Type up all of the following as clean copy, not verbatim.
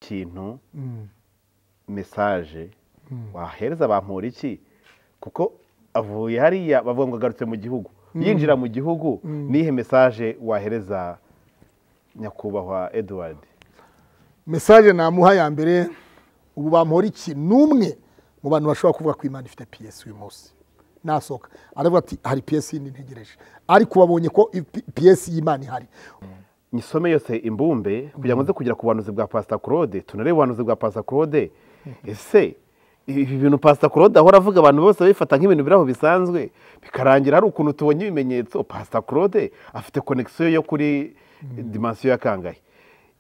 Kintu message wahereza Bamporiki, kuko avuye hariya bavuga ngo agarutse mu gihugu, yinjira mu gihugu, nihe message wahereza nyakubahwa Edward? Message namuha ya mbere, ubu Bamporiki numwe mu bantu bashobora kuvuga ko Imana ifite PS uyu munsi. Nasoka aravuga ati hari PS yindi ntegereje, ariko babonye ko PS y'Imana ihari. Nisome yose imbumbe kugira ngo nze kugera ku buhanuzi bwa Pastor Claude, tunarebe ubuhanuzi bwa Pastor Claude. Ese ibi bintu Pastor Claude ahora avuga abantu bose babifata nk'ibintu biraho bisanzwe, bikarangira hari ukuntu tubonye ibimenyetso. Pastor Claude afite connection yo kuri dimension ya kangahe?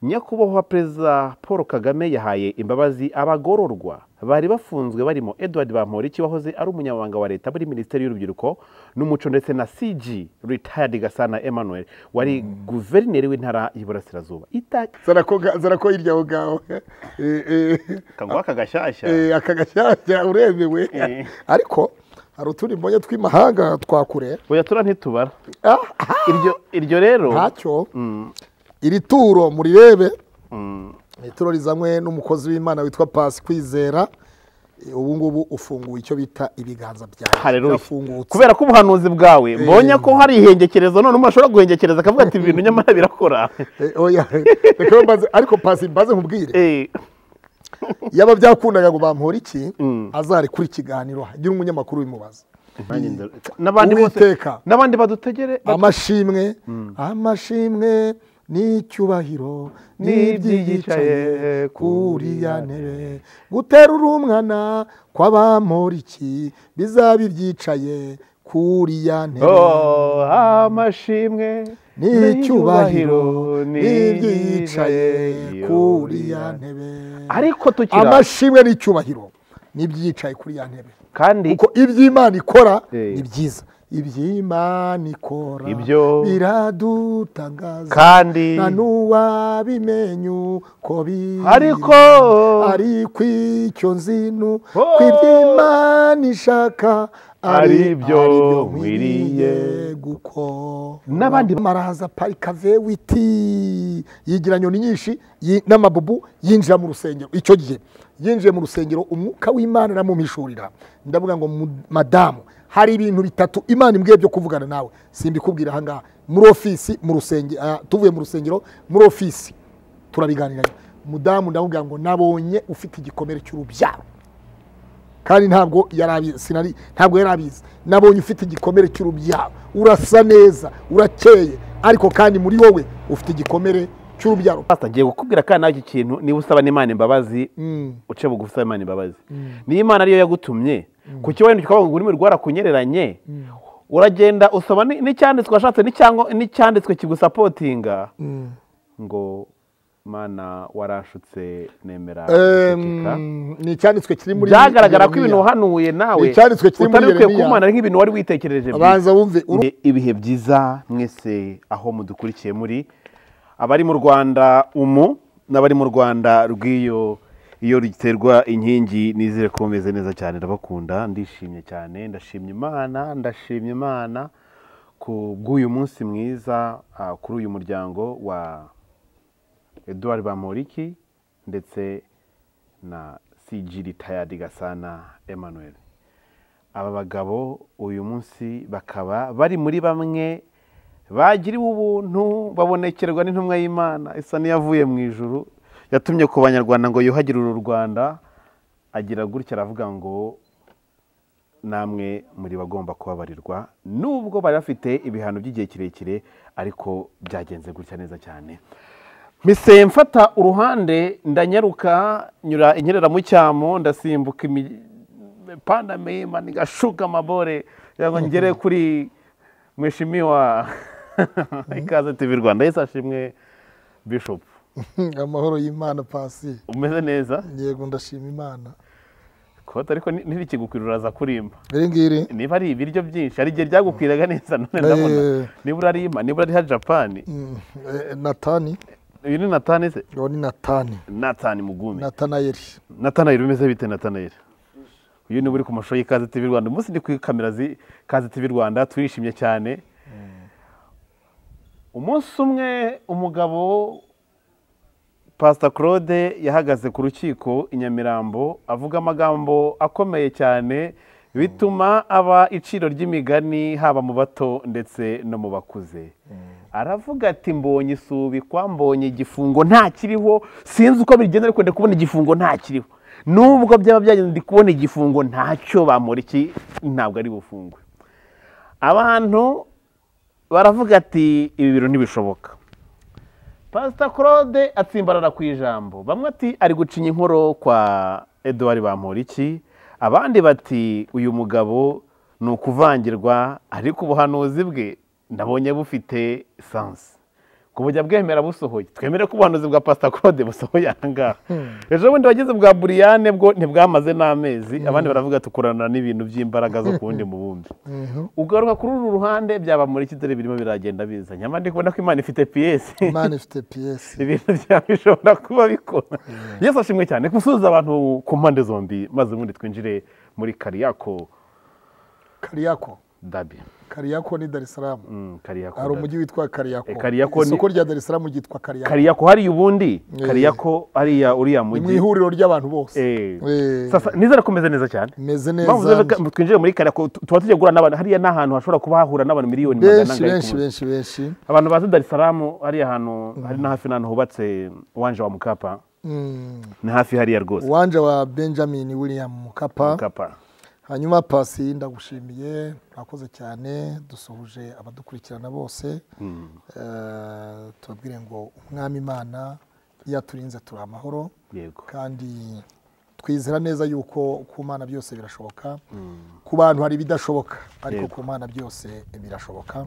Nyakubahwa Perezida Paul Kagame yahaye imbabazi abagororwa bari bafunzwe barimo Edward Bamporiki wahoze ari umunyamabanga wa leta muri Minisiteri y'Urubyiruko n'Umuco, ndetse na CG retired Gasana Emmanuel wari guverineri w'intara y'Iburasirazuba. Zarako hirya aho ngaho. Kangwa akagashyashya. Akagashyashya uremewe. Ariko hari utundi mbonye tw'imahanga twakure. Oya tura ntitubara. Iryo rero ntacyo. Iri turo murirebe, ituro rizanywe n'umukozi w'Imana witwa Pasi Kwizera. Ubu ngubu ufunguye icyo bita ibiganza byawe birafungutse kubera ko ubuhanuzi bwawe mbonye ko hari ihengekerezo, none umuntu ashobora guhengekereza akavuga ati ibintu nyamara birakora. Oya reka mbaze, ariko Pasi mbaze nkubwire, yaba byakundaga ngo Bamporiki azare kuri kiganiro hagira umunyamakuru bimubaza. N'abandi bose n'abandi badutegere amashimwe, amashimwe n'icyubahiro n'ibyiyicaye kuri ya ntebe, guterura umwana kw'Abamporiki bizaba ibyicaye kuri ya ntebe. Amashimwe n'icyubahiro n'ibyiyicaye kuri ya ntebe. Ariko tukira amashimwe n'icyubahiro n'ibyiyicaye kuri ya ntebe, kandi kuko iby'Imana ikora ni byiza. Iby'Imana ikora biradutangaza, kandi nta n'uwabimenya uko biri, ariko icyo nzi ni uko iby'Imana ishaka ari byo nkwiriye gukora. N'abandi maraza parika vewiti yigira nyoni nyinshi n'amabubu, yinjira mu rusengero. Icyo gihe yinjiye mu rusengero umwuka w'Imana aramumishurira. Ndavuga ngo madamu, hari ibintu bitatu Imana imbwiye byo kuvugana nawe, simbikubwira aha ngaha muri ofisi, mu rusengero, tuvuye mu rusengero muri ofisi turabiganira. Mudamu ndamubwira ngo nabonye ufite igikomere cy'urubyaro, kandi ntabwo yarabizi, sinari ntabwo yarabizi. Nabonye ufite igikomere cy'urubyaro, urasa neza, urakeye, ariko kandi muri wowe ufite igikomere cy'urubyaro. Pastor, ngiye gukubwira kandi nawe iki kintu, niba usaba n'Imana imbabazi, uce bugufi usaba Imana imbabazi. Niba Imana ariyo yagutumye, kuki wenda ukavuga ngo ururimi rwarakunyereranye, uragenda usoma n'icyanditswe washatse n'icyanditswe kigusapotinga ngo Mana warashutse nemera guceceka. Ni icyanditswe kiri muri byagaragara ko ibintu wahanuye nawe icyanditswe kiri muri utari ukwiye Yeremiya. Kumana nk'ibintu wari witekereje. Abanza wumve ibihe byiza mwese aho mudukurikiye, muri abari mu Rwanda umu n'abari mu Rwanda rw'iyo iyo riterwa inkingi, nizere ko meze neza cyane. Ndabakunda, ndishimye cyane, ndashimye Imana, ndashimye Imana ku bw'uyu munsi mwiza, kuri uyu muryango wa Edward Bamporiki ndetse na CG retired Gasana Emmanuel. Aba bagabo uyu munsi bakaba bari muri bamwe bagiriwe ubuntu, babonekerwa n'intumwa y'Imana isa n'iyavuye mu ijuru, yatumye ku banyarwanda ngo yuhagire uru Rwanda. Agira gutya aravuga ngo namwe muri bagomba kubabarirwa, nubwo bari bafite ibihano by'igihe kirekire, ariko byagenze gutya neza cyane. Mpise mfata uruhande, ndanyaruka nyura inyerera mu cyamo, ndasimbuka imipanda mema nigashuka amabore ngo ngere kuri Mheshimiwa Ikaze TV Rwanda. Yesu ashimwe Bishop. Amahoro y'Imana Pasi. Umeze neza? Yego ndashima Imana. Kote ariko ntirikigukwira uraza kurimba. Iri ngiri niba ari ibiryo byinshi ari igihe ryagukwiraga neza, none ndabona niba urarima, niba uri ha Japan. Natani. Uyu ni Natani se? Uyu ni Natani. Natani Mugume. Natanayeli. Natanayeli umeze bite Natanayeli? Uyu ni uri ku mashusho y'Ikaze TV Rwanda. Umunsi ndi kuri kamera z'Ikaze TV Rwanda, turishimye cyane. Umunsi umwe umugabo Pastor Claude yahagaze ku rukiko i Nyamirambo avuga amagambo akomeye cyane, bituma aba iciro ry'imigani haba mu bato ndetse no mu bakuze. Aravuga ati mbonye isubikwa, mbonye igifungo ntakiriho, sinzi uko bigenda ariko ndikubona igifungo ntakiriho, nubwo byaba byagenze ndikubona igifungo ntacyo bamuriki, ntabwo ari bufungwe. Abantu baravuga ati ibi bintu ntibishoboka. Pastor Claude atsimbarara ku ijambo, bamwe ati ari gucinya inkoro kwa Edouard Bamporiki, abandi bati uyu mugabo ni ukuvangirwa, ariko ubuhanuzi bwe ndabonye bufite sansi kubujya bwemera busohoye. Twemere ko ubuhanuzi bwa Pastor Claude busohoye aha ngaha. Ejo bundi wagize bwa Buriyane bwo ntibwamaze n'amezi, abandi baravuga tukurana n'ibintu by'imbaraga zo kuwundi mubumbe. Ugaruka kuri uru ruhande byaba muri kidore birimo biragenda biza, nyamara ndi kubona ko Imana ifite piyesi, Imana ifite piyesi, ibintu byaba bishobora kuba bikora. Yesu ashimwe cyane. Gusuhuza abantu ku mpande zombi, maze ubundi twinjire muri Kariyako. Kariyako Dabi. Kariyako ni Dar es Salaam. Hari umujyi witwa Kariyako. Kariyako ni isoko rya Dar es Salaam ryitwa Kariyako. Kariyako hari ubundi Kariyako hariya uriya mujyi. Ni ihuriro ry'abantu bose. Sasa nizera komeze neza cyane. Meze neza. Twinjire muri Kariyako tuba tugiye guhura n'abantu hariya n'ahantu hashobora kuba hahura n'abantu miliyoni magana angahe. Benshi benshi. Abantu bazi Dar es Salaam hariya hantu hari na hafi n'ahantu hubatse uwanja wa Mkapa. Ni hafi hariya rwose. Uwanja wa Benjamin William Mkapa. Hanyuma Pasi ndagushimiye, murakoze cyane, dusuhuje abadukurikirana bose. Tubabwire ngo Umwami Imana yaturinze turi amahoro. Yego. Kandi twizera neza yuko ku Mana byose birashoboka. Ku bantu hari bidashoboka, ariko ku Mana byose birashoboka.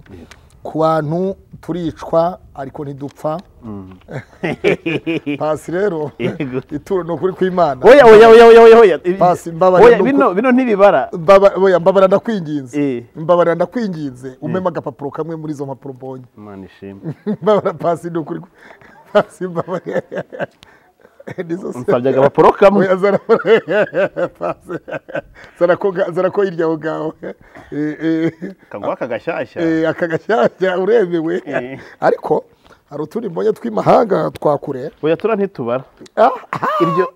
Ku bantu turicwa ariko ntidupfa. Pasi rero ituro no kuri kw'Imana. Oya oya oya oya oya. Pasi mbabarira bino ntibibara. Oya mbabarira ndakwinginze. Mbabarira ndakwinginze umema agapapuro kamwe muri izo mpapuro mbonye. Imana ishimwe. Mbabarira Pasi no kuri Pasi mbabarira. Nsabye agapapuro kamwe. Oya zara Pasi. Zara ko irya ngaho. Kangwa akagashyashya. Akagashyashya uremewe. Ariko hari utundi mbonye tw'imahanga twakure. Oya tura ntitubara.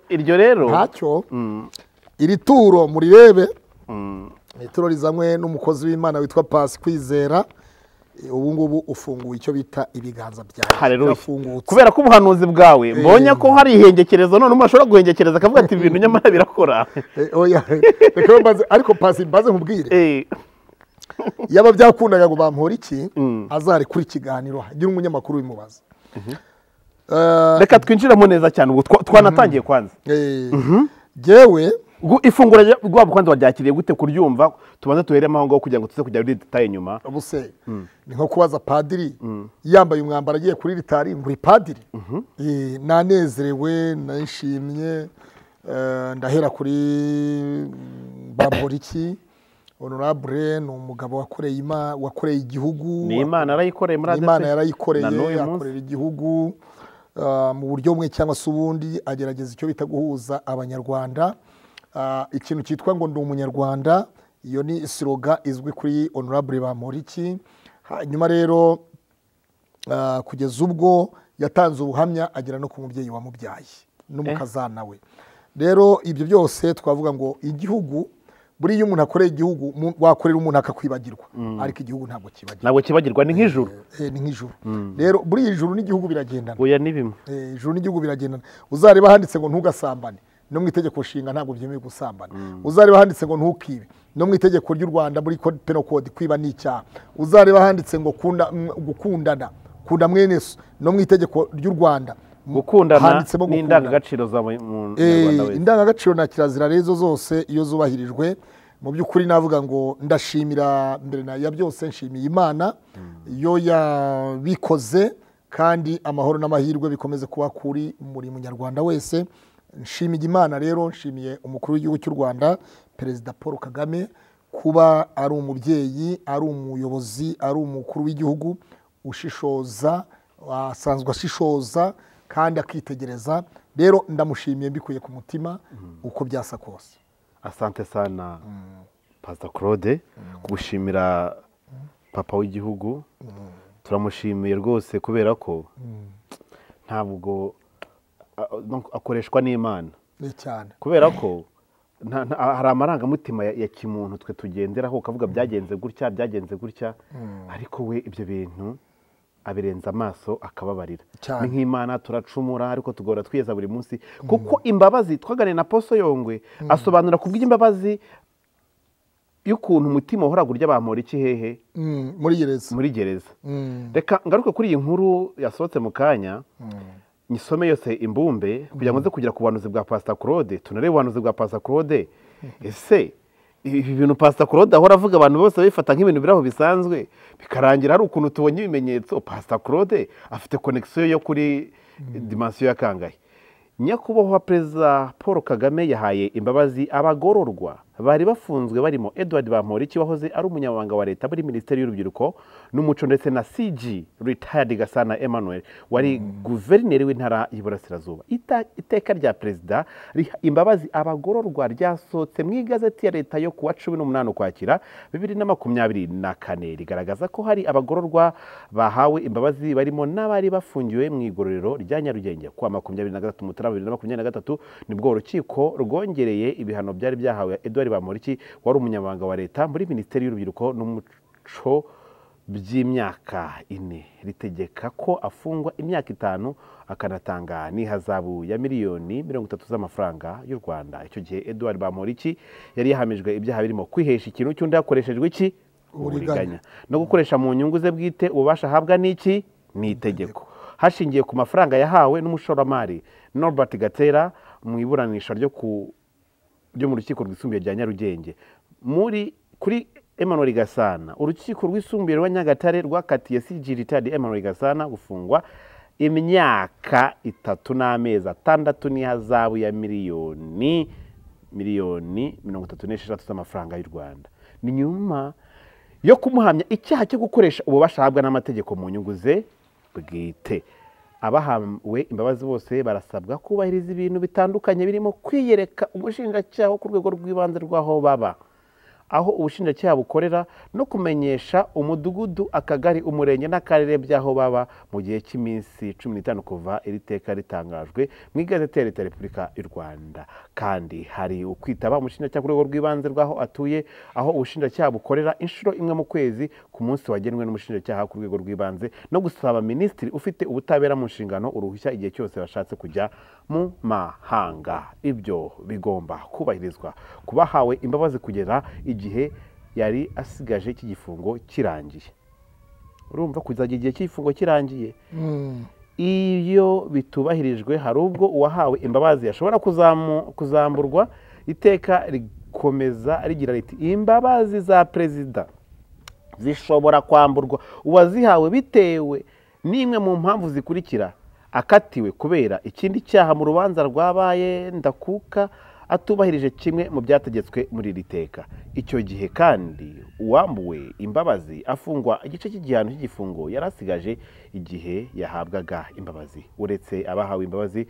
Iryo rero ntacyo. Iri turo murirebe. Ituro rizanywe n'umukozi w'Imana witwa Pasi Kwizera. Ubu ngubu ufunguye icyo bita ibiganza byawe. Kubera ko ubuhanuzi bwawe mbonye ko hari ihengekerezo, none umuntu ashobora guhengekereza akavuga ati ibintu nyamara birakora. Oya reka mbaze, ariko Pasi mbaze nkubwire. Yaba byakundaga ngo bampore iki azari kuri kiganiro hagira umunyamakuru bimubaza. Reka twinjiramo neza cyane ubwo twanatangiye kwanza. Jewe ifunguro rwabo kwanza waryakiriye gute kuryumva? Tubanze tuheremo aho ngaho kugira ngo tuze kujya muri detail nyuma. Ubuse ni nko kubaza padiri yambaye umwambaro agiye kuri ritari ngo uri padiri. Nanezerewe nashimye, ndahera kuri Bamporiki Honorable, ni umugabo wakoreye Imana, wakoreye igihugu. Ni Imana yarayikoreye muri ADP. Imana yarayikoreye, akorera igihugu mu buryo bumwe cyangwa se ubundi, agerageza icyo bita guhuza abanyarwanda. Ikintu cyitwa ngo ndi umunyarwanda, iyo ni slogan izwi kuri Honorable Bamporiki. Hanyuma rero kugeza ubwo yatanze ubuhamya agera no ku mubyeyi wamubyaye n'umukazana we. Rero ibyo byose twavuga ngo igihugu, buri iyo umuntu akoreye igihugu wakorera umuntu akakwibagirwa, ariko igihugu ntabwo kibagirwa. Ntabwo kibagirwa, ni nk'ijuru. Ni nk'ijuru. Rero buri ijuru n'igihugu biragendana. Oya ni bimwe. Ijuru n'igihugu biragendana. Uzareba handitse ngo ntugasambane, no mu itegeko nshinga ntabwo byemewe gusambana. Uzareba handitse ngo ntukibe, no mu itegeko ry'u Rwanda muri Penal Code kwiba ni icyaha. Uzareba handitse ngo gukundana, kunda mwene so, no mu itegeko ry'u Rwanda gukundana ni indangagaciro za munyarwanda wese. Indangagaciro na kirazira rezo zose iyo zubahirijwe, mu by'ukuri navuga ngo ndashimira mbere na ya byose, nshimiye Imana yo yabikoze, kandi amahoro n'amahirwe bikomeze kuba kuri muri munyarwanda wese. Nshimiye Imana rero, nshimiye umukuru w'igihugu cy'u Rwanda Perezida Paul Kagame kuba ari umubyeyi, ari umuyobozi, ari umukuru w'igihugu ushishoza, asanzwe ashishoza kandi akitegereza. Rero ndamushimiye mbikuye ku mutima uko byasa kose. Asante sana Pastor Claude, kugushimira papa w'igihugu. Turamushimiye rwose kubera ko ntabwo akoreshwa n'Imana cyane, kubera ko hari amarangamutima ya kimuntu twe tugenderaho, ukavuga byagenze gutya byagenze gutya, ariko we ibyo bintu abirenza amaso akababarira. Ni nk'Imana turacumura ariko tugora twiyeza buri munsi, kuko imbabazi twaganiriye na Poso Yongwe asobanura kubw'imbabazi y'ukuntu umutima uhoraga urya Bamporiki hehe muri gereza, muri gereza. Reka ngaruke kuri iyi nkuru yasohotse mu kanya, nyisome yose imbumbe kugira ngo nze kugera ku buhanuzi bwa Pastor Claude, tunarebe ubuhanuzi bwa Pastor Claude. Ese ibi bintu Pastor Claude ahora avuga abantu bose babifata nk'ibintu biraho bisanzwe, bikarangira hari ukuntu tubonye ibimenyetso. Pastor Claude afite connection yo kuri dimension ya kangahe? Nyakubahwa Perezida Paul Kagame yahaye imbabazi abagororwa bari bafunzwe barimo Edward Bamporiki wahoze ari umunyamabanga wa leta muri Minisiteri y'Urubyiruko n'Umuco, ndetse na CG retired Gasana Emmanuel wari guverineri w'intara y'Iburasirazuba. Iteka rya Perezida riha imbabazi abagororwa ryasohotse mu igazeti ya leta yo kuwa 18 Ukwakira 2024, rigaragaza ko hari abagororwa bahawe imbabazi barimo n'abari bafungiwe mu igororero rya Nyarugenge. Kuwa 23 Mutarama 2023 nibwo urukiko rwongereye ibihano byari byahawe Edward Bamporiki wari umunyamabanga wa leta muri Minisiteri y'Urubyiruko n'Umuco by'imyaka 4, ritegeka ko afungwa imyaka 5 akanatanga n'ihazabu ya miliyoni 30 z'amafaranga y'u Rwanda. Icyo gihe Edward Bamporiki yari yahamijwe ibyaha birimo kwihesha ikintu cy'undi hakoreshejwe iki uburiganya, no gukoresha mu nyungu ze bwite ububasha ahabwa n'iki n'itegeko, hashingiye ku mafaranga yahawe n'umushoramari Norbert Gatera mu iburanisha ryo mu rukiko rwisumbuye rya Nyarugenge. Muri kuri Emmanuel Gasana, urukiko rwisumbuye rwa Nyagatare rwakatiye CG retired Emmanuel Gasana gufungwa imyaka 3 n'amezi 6 n'ihazabu ya miliyoni 36 z'amafaranga y'u Rwanda. Ni nyuma yo kumuhamya icyaha cyo gukoresha ububasha ahabwa n'amategeko mu nyungu ze bwite. Abahawe imbabazi bose barasabwa kubahiriza ibintu bitandukanye birimo kwiyereka ubushinjacyaha ku rwego rw'ibanze rw'aho baba, aho ubushinjacyaha bukorera, no kumenyesha umudugudu, akagari, umurenge n'akarere by'aho baba mu gihe cy'iminsi 15 kuva iri teka ritangajwe mu igazeti ya Leta ya Repubulika y'u Rwanda. Kandi hari ukwitaba umushinjacyaha ku rwego rw'ibanze rw'aho atuye, aho ubushinjacyaha bukorera inshuro imwe mu kwezi ku munsi wagenwe n'umushinjacyaha ku rwego rw'ibanze, no gusaba minisitiri ufite ubutabera mu nshingano uruhushya igihe cyose bashatse kujya mu mahanga. Ibyo bigomba kubahirizwa kubahawe imbabazi kugera igihe yari asigaje iki gifungo kirangiye. Urumva kuzajya igihe cy'igifungo kirangiye. Iyo bitubahirijwe hari ubwo uwahawe imbabazi ashobora kuzamburwa. Iteka rikomeza rigira riti imbabazi za perezida zishobora kwamburwa uwazihawe bitewe n'imwe mu mpamvu zikurikira: akatiwe kubera ikindi cyaha mu rubanza rwabaye ndakuka, atubahirije kimwe mu byategetswe muri iri teka. Icyo gihe kandi uwambuwe imbabazi afungwa igice cy'igihano cy'igifungo yari asigaje igihe yahabwaga imbabazi. Uretse abahawe imbabazi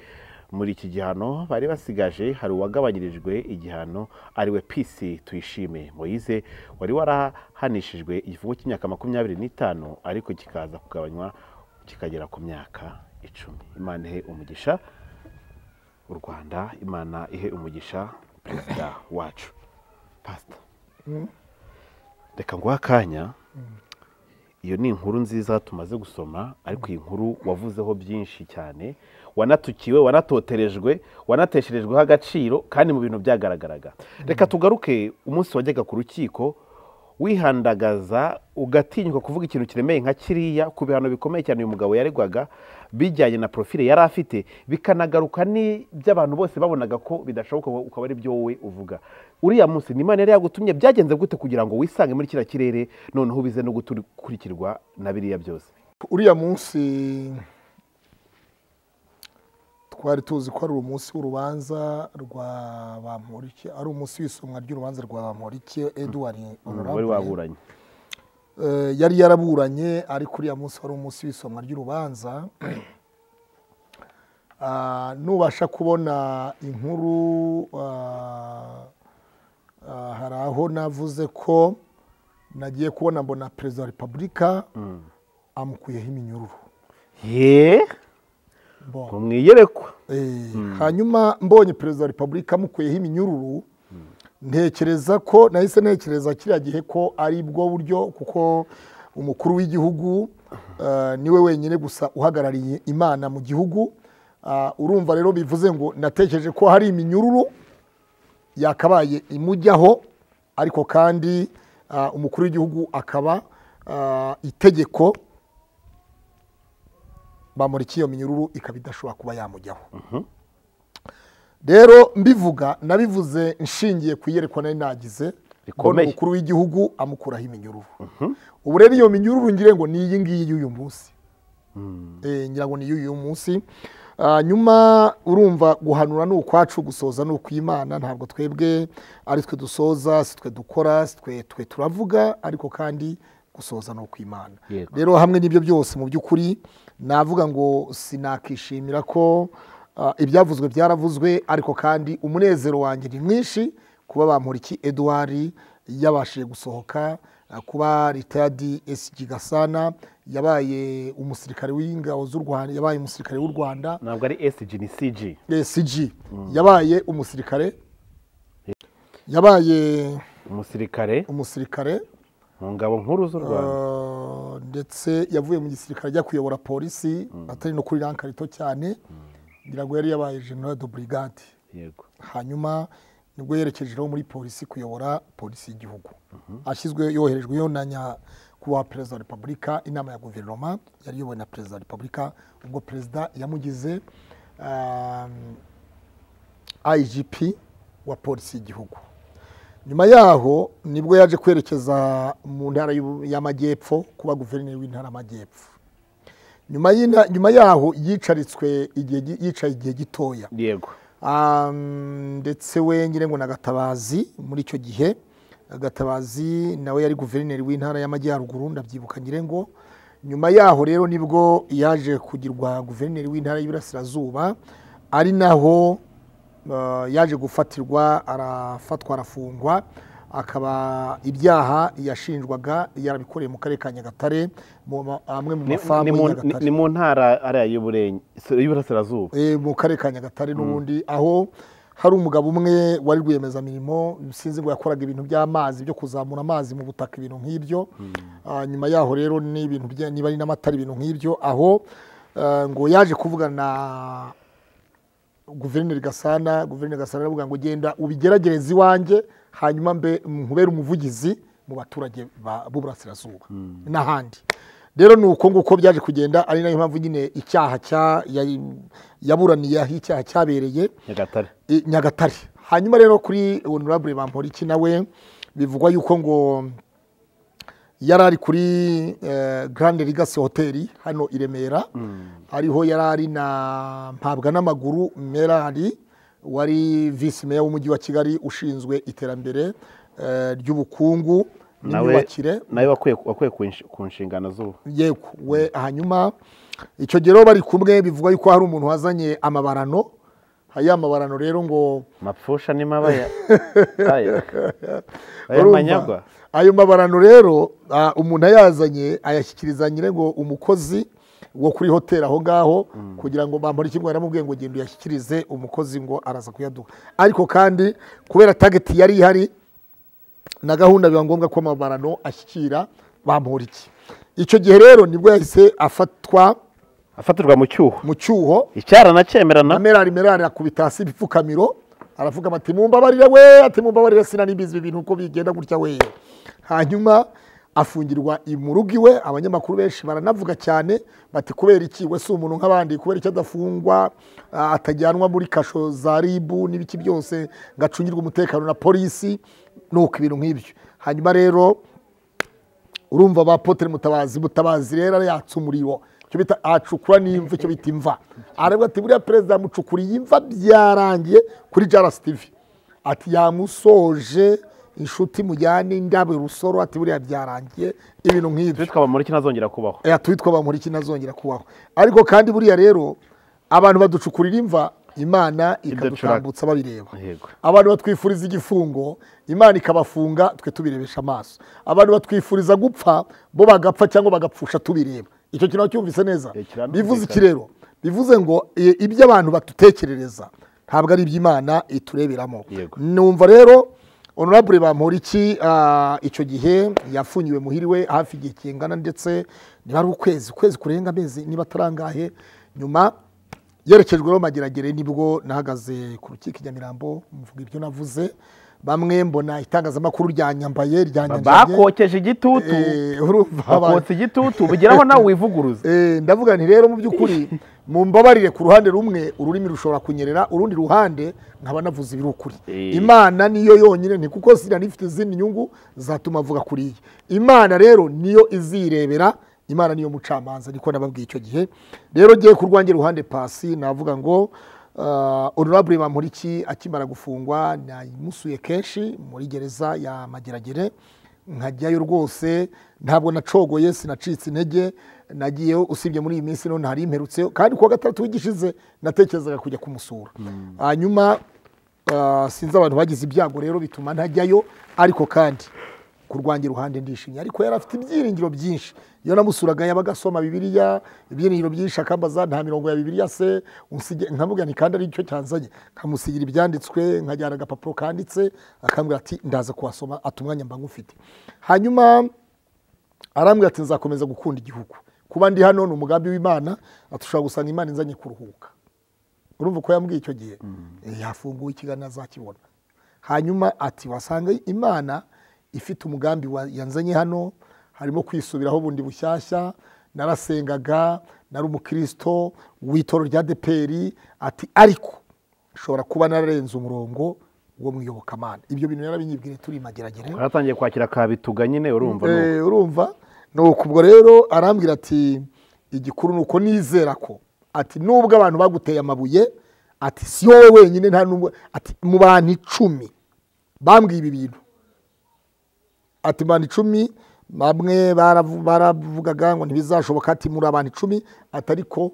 muri iki gihano bari basigaje, hari uwagabanyirijwe igihano ariwe PC Tuyishime Moise wari warahanishijwe igifungo cy'imyaka 25 ariko kikaza kugabanywa kikagera ku myaka 10. Imana ihe umugisha u Rwanda, Imana ihe umugisha perezida wacu. Pastor, reka nguhe akanya. Iyo ni inkuru nziza tumaze gusoma, ariko iyi nkuru wavuzeho byinshi cyane, wanatukiwe, wanatoterejwe, wanatesherejweho agaciro kandi mu bintu byagaragaraga. Reka tugaruke umunsi wajyaga ku rukiko wihandagaza ugatinyuka kuvuga ikintu kiremeye nka kiriya ku bihano bikomeye cyane uyu mugabo yaregwaga bijyanye na profile yari afite, bikanagaruka n'iby'abantu bose babonaga ko bidashoboka ukaba ari byo wowe uvuga. Uriya munsi ni Imana yari yagutumye, byagenze gute kugira ngo wisange muri kiriya kirere noneho ubize no gukurikirwa na biriya byose? Uriya munsi twari tuzi ko ari umunsi w'urubanza rwa Bamporiki, ari umunsi w'isomwa ry'urubanza rwa Bamporiki Edward wari waburanye. Yari yaraburanye, ariko uriya munsi wari umunsi w'isomwa ry'urubanza. Nubasha kubona inkuru, hari aho navuze ko nagiye kubona mbona Perezida wa Repubulika amukuyeho iminyururu. Ye? Ngo mwiyerekwa. Hanyuma mbonye perezida wa repubulika amukuyeho iminyururu, ntekereza ko nahise ntekereza kiriya gihe ko ari bwo buryo, kuko umukuru w'igihugu niwe wenyine gusa uhagarariye Imana mu gihugu. Urumva rero bivuze ngo natekereje ko hari iminyururu yakabaye imujyaho, ariko kandi umukuru w'igihugu akaba itegeko bamurikiye iyo minyururu ikaba idashobora kuba yamujyaho. Rero mbivuga nabivuze nshingiye ku iyerekwa nari nagize umukuru w'igihugu amukuraho iminyururu. Ubu rero iyo minyururu ngire ngo ni iyi ngiyi y'uyu munsi. Ngira ngo ni y'uyu munsi. Nyuma urumva guhanura ni ukwacu, gusoza ni ukw'Imana, ntabwo twebwe ari twe dusoza, si twe dukora, si twe turavuga, ariko kandi gusoza ni ukw'Imana. Rero hamwe n'ibyo byose mu by'ukuri navuga ngo sinakishimira ko ibyavuzwe byaravuzwe, ariko kandi umunezero wanjye ni mwinshi kuba Bamporiki Edouard yabashije gusohoka, kuba retired SG Gasana yabaye umusirikare w'ingabo z'u Rwanda, yabaye umusirikare w'u Rwanda. Ntabwo ari SG ni CG. CG yabaye umusirikare, yabaye umusirikare mu ngabo nkuru z'u Rwanda, ndetse yavuye mu gisirikare ajya kuyobora polisi, atari no kuri rank rito cyane, ngira ngo yari yabaye general de brigade. Yego. Hanyuma nibwo yerekejeho muri polisi kuyobora polisi y'igihugu. Ashyizwe yoherejwe yo na nyakubahwa perezida wa repubulika, inama ya guverinoma yari iyobowe na perezida wa repubulika, ubwo perezida yamugize IGP wa polisi y'igihugu. Nyuma yaho nibwo yaje kwerekeza mu ntara y'Amajyepfo kuba guverineri w'intara y'Amajyepfo. Nyuma yaho yicaritswe igihe, yicaye igihe gitoya. Yego. Ndetse we ngire ngo na Gatabazi muri icyo gihe, Gatabazi nawe yari guverineri w'intara y'Amajyaruguru ndabyibuka ngire ngo. Nyuma yaho rero nibwo yaje kugirwa guverineri w'intara y'Iburasirazuba, ari naho yaje gufatirwa, arafatwa, arafungwa, akaba ibyaha yashinjwaga yarabikoreye mu karere ka Nyagatare, amwe mu mafamu y'Nyagatare. Ni mu ntara ariya y'Iburasirazuba. Mu karere ka Nyagatare n'ubundi, aho hari umugabo umwe wari rwiyemezamirimo, sinzi ngo yakoraga ibintu by'amazi byo kuzamura amazi mu butaka, ibintu nk'ibyo. Nyuma yaho rero ni ibintu niba ari n'amatara, ibintu nk'ibyo, aho ngo yaje kuvugana guverineri Gasana. Guverineri Gasana aravuga ngo genda ubigeragereze iwanjye, hanyuma mbe nkubere umuvugizi mu baturage b'Uburasirazuba n'ahandi. Rero ni uko nguko byaje kugenda, ari nayo mpamvu nyine icyaha cya yaburaniye aho icyaha cyabereye Nyagatare. Hanyuma rero kuri Honorable Bamporiki nawe bivugwa yuko ngo yari ari kuri Grand Legacy Hotel hano i Remera, ariho yari ari na Mpabwa n'amaguru Merari wari vice mayor w'umujyi wa Kigali ushinzwe iterambere ry'ubukungu n'imyubakire, nawe wakwiye ku nshingano z'ubu. Yego we. Hanyuma icyo gihe bari kumwe bivugwa yuko hari umuntu wazanye amabarano, aya mabarano rero ngo mapfusha ni mabaya aya manyagwa. Ayo mabarano rero umuntu ayazanye ayashyikiriza nyire ngo umukozi wo kuri hotel aho ngaho, kugira ngo Bamporiki ngo yaramubwiye ngo genda uyashyikirize umukozi ngo araza kuyaduha. Ariko kandi kubera target yari ihari na gahunda, biba ngombwa ko amabarano ashyikira Bamporiki. Icyo gihe rero nibwo yahise afatwa, afatirwa mu cyuho, mu cyuho icyarana cyemerana. Merari akubita hasi ibipfukamiro, aravuga ati mumbabarire we, ati mumbabarire sinari mbizi ibintu uko bigenda gutya we. Hanyuma afungirwa mu rugo iwe. Abanyamakuru benshi baranavuga cyane bati kubera iki we si umuntu nk'abandi, kubera iki adafungwa, atajyanwa muri kasho za RIB n'ibiki byose ngo acungirwe umutekano na polisi, nuko ibintu nk'ibyo. Hanyuma rero urumva ba Apotre Mutabazi rero yatsa umuriro, icyo bita acukura n'imva, icyo bita imva. Aravuga ati buriya perezida yamucukuriye imva byarangiye kuri Jaras TV, ati yamusoje inshuti mujyane indabo rusoro, ati buriya byarangiye, ibintu nk'ibyo. Twitwa Bamporiki ntazongera kubaho. Twitwa Bamporiki ntazongera kubaho. Ariko kandi buriya rero abantu baducukurira imva, Imana ikadutambutsa babireba. Abantu batwifuriza igifungo, Imana ikabafunga twe tubirebesha amaso. Abantu batwifuriza gupfa, bo bagapfa cyangwa bagapfusha tubireba. Icyo kintu cyumvise neza. Bivuze iki rero? Bivuze ngo ibyo abantu batutekerereza ntabwo ari iby'Imana itureberamo. Numva rero Honorable Bamporiki icyo gihe yafungiwe muhiriwe hafi igihe kingana, ndetse niba ari ukwezi kurenga amezi niba atarangahe. Nyuma yerekejwe Mageragere, nibwo nahagaze ku rukiko i Nyamirambo mvuga ibyo navuze. Bamwe mbona itangazamakuru ryanyambaye ryanyanjanye, bakokeje igitutu, bakotse igitutu bugeraho nawe wivuguruza. Ndavuga nti rero mu by'ukuri mumbabarire, ku ruhande rumwe ururimi rushobora kunyerera, urundi ruhande nkaba navuze ibiri ukuri. Imana niyo yonyine, ni kuko sinanifite izindi nyungu zatuma avuga kuri iyi. Imana rero niyo izirebera, Imana niyo mucamanza, niko nababwiye icyo gihe. Rero giye ku rwanjye ruhande pasi navuga ngo Honorable Bamporiki akimara gufungwa namusuye kenshi muri gereza ya Mageragere, nkajyayo rwose ntabwo nacogoye, sinacitse intege, nagiyeyo usibye muri iyi minsi none hari imperutse, kandi kuwa gatandatu w'igishize natekerezaga kujya kumusura. Hanyuma sinzi abantu bagize ibyago rero bituma ntajyayo, ariko kandi ku rwanjye ruhande ndishimye. Ariko yari afite ibyiringiro byinshi, iyo namusuraga yabaga asoma Bibiliya, ibyiringiro byinshi, akambaza nta mirongo ya Bibiliya se unsige, nkavuga nti kandi ari cyo cyanzanye, nkamusigira ibyanditswe, nkajyana agapapuro kanditse, akambwira ati ndaza kuhasoma, ati umwanya mba ngufite. Hanyuma arambwira ati nzakomeza gukunda igihugu, kuba ndi hano ni umugambi w'Imana, atushobora gusanga Imana inzanye kuruhuka. Urumva ko yambwiye icyo gihe, yafunguye ikiganiro azakibona. Hanyuma ati wasanga Imana ifite umugambi yanzanye hano, harimo kwisubiraho bundi bushyashya, narasengaga, nari umukristo w'itoro rya DPR, ati ariko nshobora kuba nararenze umurongo wo mwiyobokamana. Ibyo bintu yarabinyibwire turi Mageragere. Waratangiye kwakira kabituga nyine, urumva urumva. Nuko ubwo rero arambwira ati igikuru nuko nizera ko, ati nubwo abantu baguteye amabuye, ati si wowe wenyine, nta nubwo, ati mu bantu 10 bambwiye ibi bintu, ati abantu 10 bamwe baravugaga ngo ntibizashoboka, ati muri abantu 10, atariko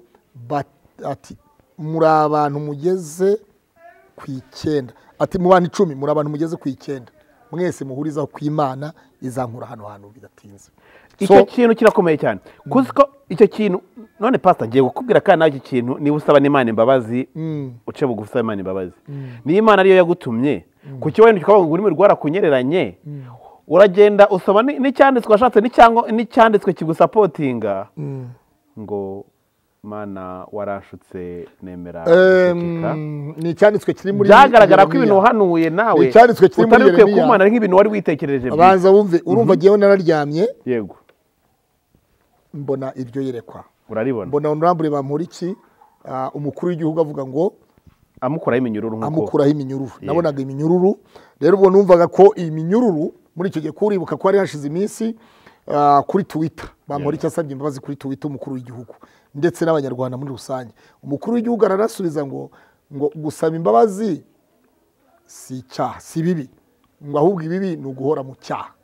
ati muri abantu mugeze ku 9, ati mu bantu 10 muri abantu mugeze ku 9 mwese muhuriza ku Imana izankura hano hantu bidatinze. Icyo kintu kirakomeye cyane, kuko icyo kintu none pastor ngiye gukubwira kandi nawe iki kintu niba usaba n'Imana imbabazi, uce bugufi usaba Imana imbabazi. Ni Imana ariyo yagutumye, kuki wenda ukavuga ngo ururimi rwarakunyereranye, uragenda usoma n'icyanditswe washatse n'icyanditswe kigusapotinga ngo Mana warashutse nemera gushukika. Ni icyanditswe kiri muri, byagaragara ko ibintu wahanuye nawe icyanditswe kiri muri Yeremiya, utari kumana nk'ibintu wari witekerereje. Abanza wumve, urumva giyeho nararyamye, yego mbona iryo yerekwa, uraribona, mbona Honorable Bamporiki umukuru w'igihugu avuga ngo amukuraho iminyururu, nkuko amukuraho iminyururu, nabonaga iminyururu. Rero ubwo numvaga ko iminyururu muri icyo gihe, kuribuka ko hari hashize iminsi kuri Twitter Bamporiki asabye imbabazi kuri Twitter umukuru w'igihugu ndetse n'abanyarwanda muri rusange. Umukuru w'igihugu ararasubiza ngo gusaba imbabazi si icyaha, si bibi, ngo ahubwo ibibi ni uguhora mu cyaha,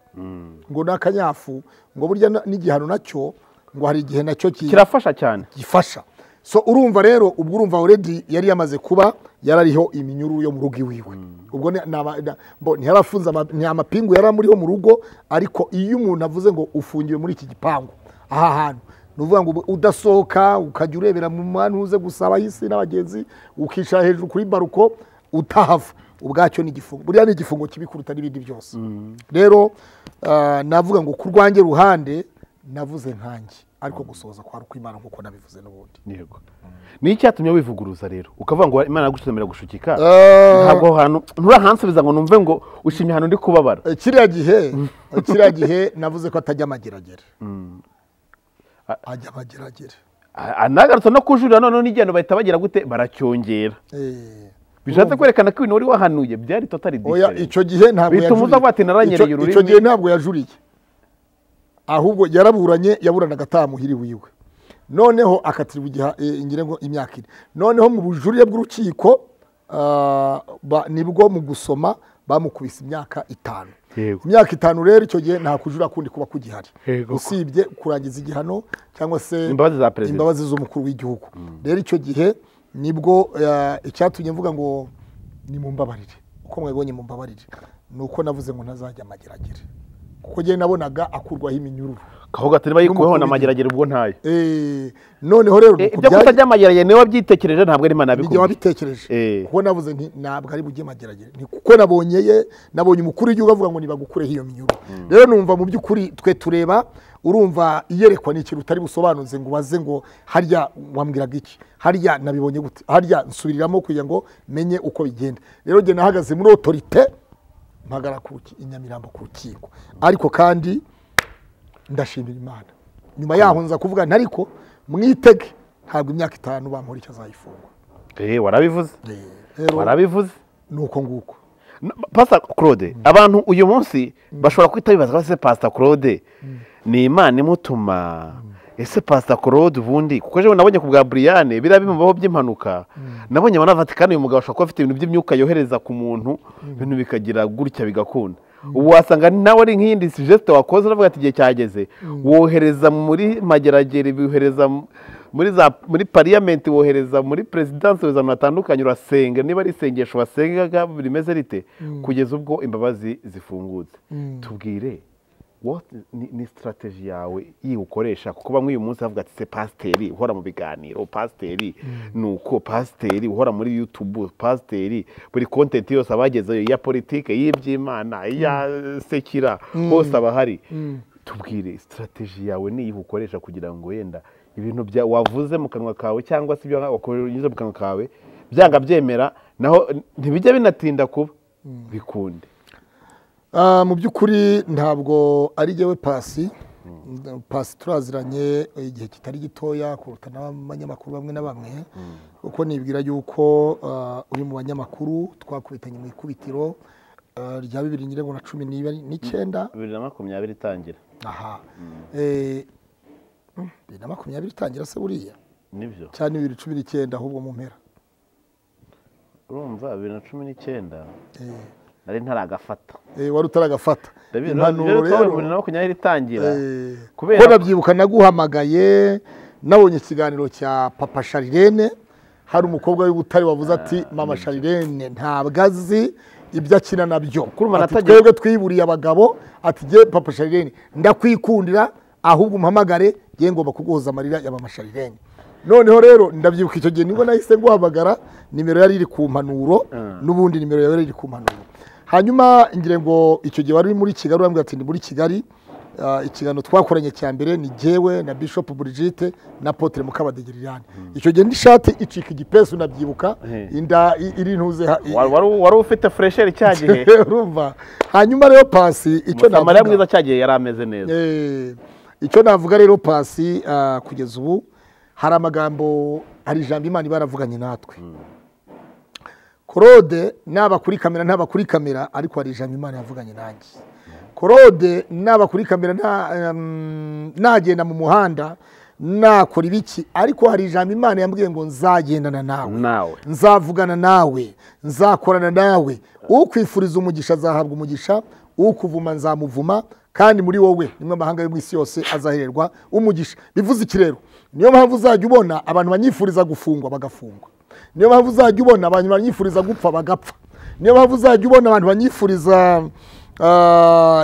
ngo n'akanyafu, ngo burya n'igihano nacyo ngo hari igihe nacyo kirafasha cyane, gifasha. So urumva rero ubwo urumva already yari yamaze kuba yarariho iminyururu yo mu rugo iwiwe. Ubwo ntiyarafunze amapingu yaramuriho mu rugo, ariko iyo umuntu avuze ngo ufungiwe muri iki gipangu aha hantu, nuvuga ngo udasohoka ukajya urebera mu mwana uze gusaba isi n'abagenzi, ukicara hejuru kuri baruko utahava, ubwacyo ni igifungo. Buriya ni igifungo kibi kuruta n'ibindi byose. Rero navuga ngo ku rwanjye ruhande navuze nkanjye, ariko gusohoza kwa Imana nkuko nabivuze n'ubundi. Yego. Ni icyatumye wivuguruza rero ukavuga ngo Imana yagushimira gushukika, ntabwo hantu nturahansubiza ngo numve ngo ushimye hano ndi kubabara. Kiriya gihe navuze ko atajya Mageragere. Ajya Mageragere. Anagarutse no kujurira none n'igendo bahita bagira gute, baracyongera. Bishatse kwerekana ko ibintu wari wahanuye byari totally different. Oya, icyo gihe ntabwo yajuriye. Icyo gihe ntabwo yajuriye, ahubwo yaraburanye, yaburanaga atamuhiri wiwe, noneho akatirwa igihe ngira ngo imyaka ine. Noneho mu bujurire bw'urukiko nibwo mu gusoma bamukubise imyaka 5. Imyaka 5 rero icyo gihe nta kujura kundi kuba kugihari, usibye kurangiza igihano cyangwa se imbabazi za president, imbabazi z'umukuru w'igihugu. Rero icyo gihe nibwo icyatumye mvuga ngo ni mumbabarire, uko mwabonye mumbabarire, nuko navuze ngo ntazajya Mageragere, kuko njye nabonaga akurwaho iminyururu. Kavuga ati niba yikuweho na Mageragere ubwo ntayo. Noneho rero ibyo kutajya Mageragere niwe wabyitekereje, ntabwo ari Imana yabikubwiye. Nijye wabitekereje. Kuko navuze nti ntabwo ari bujye Mageragere, ni kuko nabonyeye, nabonye umukuru w'igihugu avuga ngo nibagukureho iyo minyururu. Rero numva mu by'ukuri twe tureba, urumva iyerekwa ni ikintu utari busobanuze ngo ubaze ngo harya wambwiraga iki, harya nabibonye gute, harya nsubiriramo kugira ngo menye uko bigenda. Rero njye nahagaze muri autorité, mpagara ku Inyamirambo ku rukiko, ariko kandi ndashimira Imana. Nyuma yaho nza kuvuga ntariko mwitege ntabwo imyaka 5 bampora icyo azayifungwa. Warabivuze. Warabivuze nuko nguko. Pastor Claude, abantu uyu munsi bashobora kwita bibaza se Pastor Claude ni Imana imutuma, ese Pastor Claude ubundi, kuko ejo nabonye ku bwa Brian bira bimubaho by'impanuka, nabonye abana Vatikani uyu mugabo ashobora kuba afite ibintu by'imyuka yohereza ku muntu, ibintu bikagira gutya bigakunda. Ubu wasanga nawe ari nk'iyindi suggest wakoze uravuga ati igihe cyageze, wohereza muri Mageragere, bihereza muri za muri parliament, wohereza muri presidence, wohereza mu hatandukanye, urasenga niba ari isengesho wasengaga rimeze rite kugeza ubwo imbabazi zifungutse. Tubwire what ni strategy yawe ukoresha, kuko bamwe uyu munsi bavuga ati se pasiteri uhora mu biganiro, pasiteri nuko pasiteri uhora muri YouTube, pasiteri buri content yose abagezeyo ya politike, y'iby'Imana, ya sekira, hose abahari. Tubwire strategy yawe ni ukoresha kugira ngo yenda ibintu bya wavuze mu kanwa kawe cyangwa se ibyo wakoze mu kanwa kawe byanga byemera, naho ntibijya binatinda kuba bikunde. Mu by'ukuri ntabwo ari jyewe Pasi. Pasi turaziranye igihe kitari gitoya kuruta n'abanyamakuru bamwe na bamwe, kuko nibwira yuko uri mu banyamakuru twakubitanye mu ikubitiro rya 2019 2020 itangira. Aha. 2020 itangira se buriya? Nibyo. Cyane 2019 ahubwo mu mpera. Urumva 2019 nari ntaragafata. Wari utaragafata. Impanuro rero 2020 itangira. Kubera ko nabyibuka naguhamagaye nabonye ikiganiro cya Papa Sharirene, hari umukobwa w'Ibutare wavuze ati Mama Sharirene ntabwo azi ibyo akina nabyo. Twebwe twiburiye abagabo, ati je Papa Sharirene ndakwikundira ahubwo umpamagare ngiye ngomba kuguhoza amarira ya Mama Sharirene. Noneho rero ndabyibuka icyo gihe nibwo nahise nguhamagara, nimero yari iri ku mpanuro, n'ubundi nimero yawe yari iri ku mpanuro. Hanyuma ngire ngo icyo gihe wari muri Kigali, urambwira ati ndi muri Kigali. Ikiganiro twakoranye cya mbere ni jyewe na Bishop Brigitte na Apotre Mukabadegerirane. Icyo gihe n'ishati icika igipesu nabyibuka, inda iri ntuze wari ufite fresher cya gihe. Urumva. Hanyuma rero Pasi icyo navuga mwiza cya gihe yari ameze neza. Icyo navuga rero Pasi, kugeza ubu hari amagambo, hari ijambo Imana baravuganye natwe. Claude naba kuri kamera ntaba kuri kamera, ariko hari ijambo Imana yavuganye nanjye. Claude naba kuri kamera nagenda mu muhanda nakora ibiki, ariko hari ijambo Imana yambwiye ngo nzagendana nawe, nzavugana nawe, nzakorana nawe, ukwifuriza umugisha azahabwa umugisha, ukuvuma nzamuvuma, kandi muri wowe nimwe amahanga yo mu isi yose azahererwa umugisha. Bivuze iki rero? Niyo mpamvu uzajya ubona abantu banyifuriza gufungwa bagafungwa, niyo mpamvu uzajya ubona abantu banyifuriza gupfa bagapfa, niyo mpamvu uzajya ubona abantu banyifuriza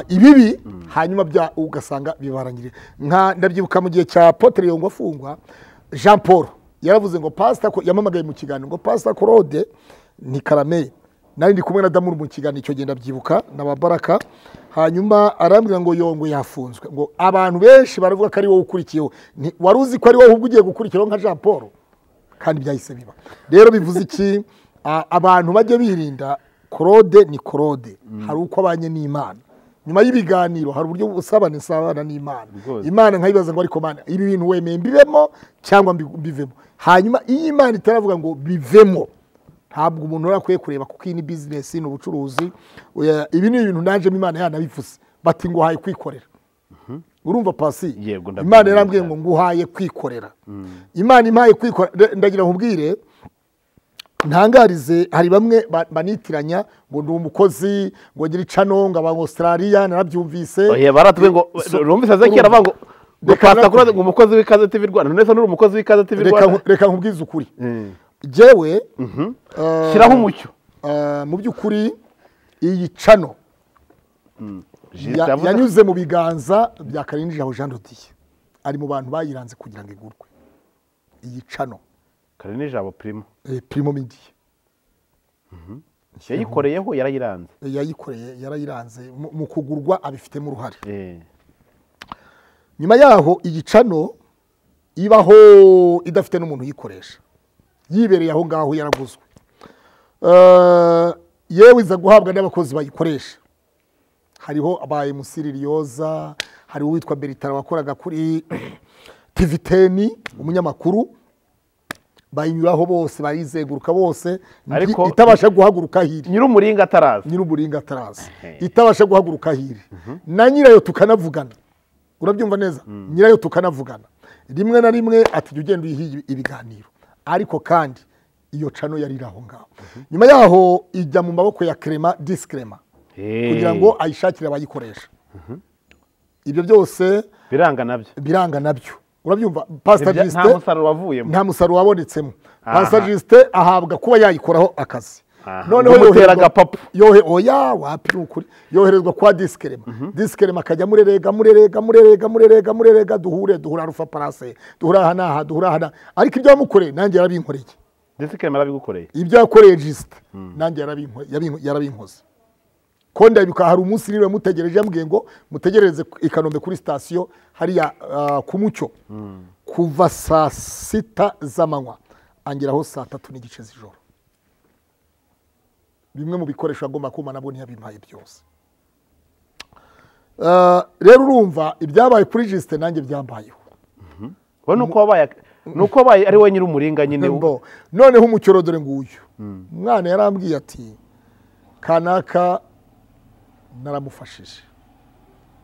ibibi, hanyuma bya ugasanga bibarangiriye. Nka ndabyibuka mu gihe cya Apotre Yongwa afungwa, Jean Paul yaravuze ngo Pastor yamamagaye mu kiganiro ngo Pastor Claude ni Karameye, nari ndi kumwe na Damuru mu kiganiro icyo gihe ndabyibuka na Babaraka. Hanyuma arambwira ngo Yongwe yafunzwe, ngo abantu benshi baravuga ko ari wowe ukurikiyeho, wari uzi ko ari wowe ubwo ugiye gukurikiraho nka Jean Paul, kandi byahise biba. Rero bivuze iki? Abantu bajye birinda. Claude ni Claude, hari uko abanye n'Imana. Nyuma y'ibiganiro hari uburyo busabana nsabana n'Imana. Imana nkayibaza ngo ariko Mana ibi bintu wemeye mbibemo cyangwa mbivemo. Hanyuma iyo Imana itaravuga ngo bivemo, ntabwo umuntu arakwiye kureba, kuko iyi ni business, ni ubucuruzi. Ibi ni ibintu najemo Imana yanabivuze bati ngo haye kwikorera. Urumva Pasi? Imana yarambwiye ngo nguhaye kwikorera. Imana impaye kwikorera, ndagira nkubwire ntangarize, hari bamwe banitiranya ngo ndi umukozi, ngo ngira icano, ngo aba Australia, narabyumvise. Oya baratwe ngo rumvise Ezekiel avuga ngo Pastor Claude ngo umukozi w'Ikaze TV Rwanda. None se nuri umukozi w'Ikaze TV Rwanda? Reka nkubwize ukuri. Jewe shyiraho umucyo. Mu by'ukuri iyi cano Yanyuze mu biganza bya Karinijabo Jean Dodier, ari mu bantu bayiranze kugira ngo igurwe iyi cano. Karinijabo Primo, Primo Media yayikoreyeho, yarayiranze, yayikoreye, yarayiranze mu kugurwa, abifitemo uruhare. Nyuma yaho iyi cano ibaho idafite n'umuntu uyikoresha, yibereye aho ngaho yaraguzwe. Yewe iza guhabwa n'abakozi bayikoresha, hariho abaye Musiririyoza, hari uwitwa Beritara wakoraga kuri TV10, umunyamakuru, bayinyuraho bose, bayizenguruka bose, ariko itabasha guhaguruka hiri. Nyir'umuringa ataraza, nyir'umuringa ataraza, itabasha guhaguruka hiri. Na nyirayo tukanavugana, urabyumva neza, nyirayo tukanavugana rimwe na rimwe ati jya ugenda uyihe ibiganiro, ariko kandi iyo cano yari iri aho ngaho. Nyuma yaho ijya mu maboko ya Clement Discrema kugira ngo ayishakire abayikoresha. Ibyo byose biranga nabyo, biranga nabyo, urabyumva. Pastor Justin nta musaruro wavuyemo, nta musaruro wabonetsemo. Pastor Justin ahabwa kuba yayikoraho akazi, noneho yoherezwa agapapu, oya wapi ukuri, yoherezwa kwa Discrema. Discrema akajya murerega murerega murerega murerega murerega, duhure duhura Alpha Palace, duhura aha n'aha, duhura aha n'aha, ariko ibyo yamukoreye nanjye yarabinkoreye. Discrema yarabigukoreye, ibyo yakoreye Justin nanjye yarabinkoze. Ko ndabibuka hari umunsi niwe mutegereje, yambwiye ngo mutegereze i Kanombe kuri sitasiyo hariya ku Mucyo, kuva saa 6 z'amanywa angeraho saa 3:15 z'ijoro. Bimwe mu bikoresho agomba kuma nabwo ntiyabimpaye byose. Rero urumva ibyabaye kuri Justin nanjye byambayeho. We nuko wabaye ari we nyir'umuringa nyine. Noneho umucyo dore nguyu umwana yarambwiye ati kanaka naramufashije,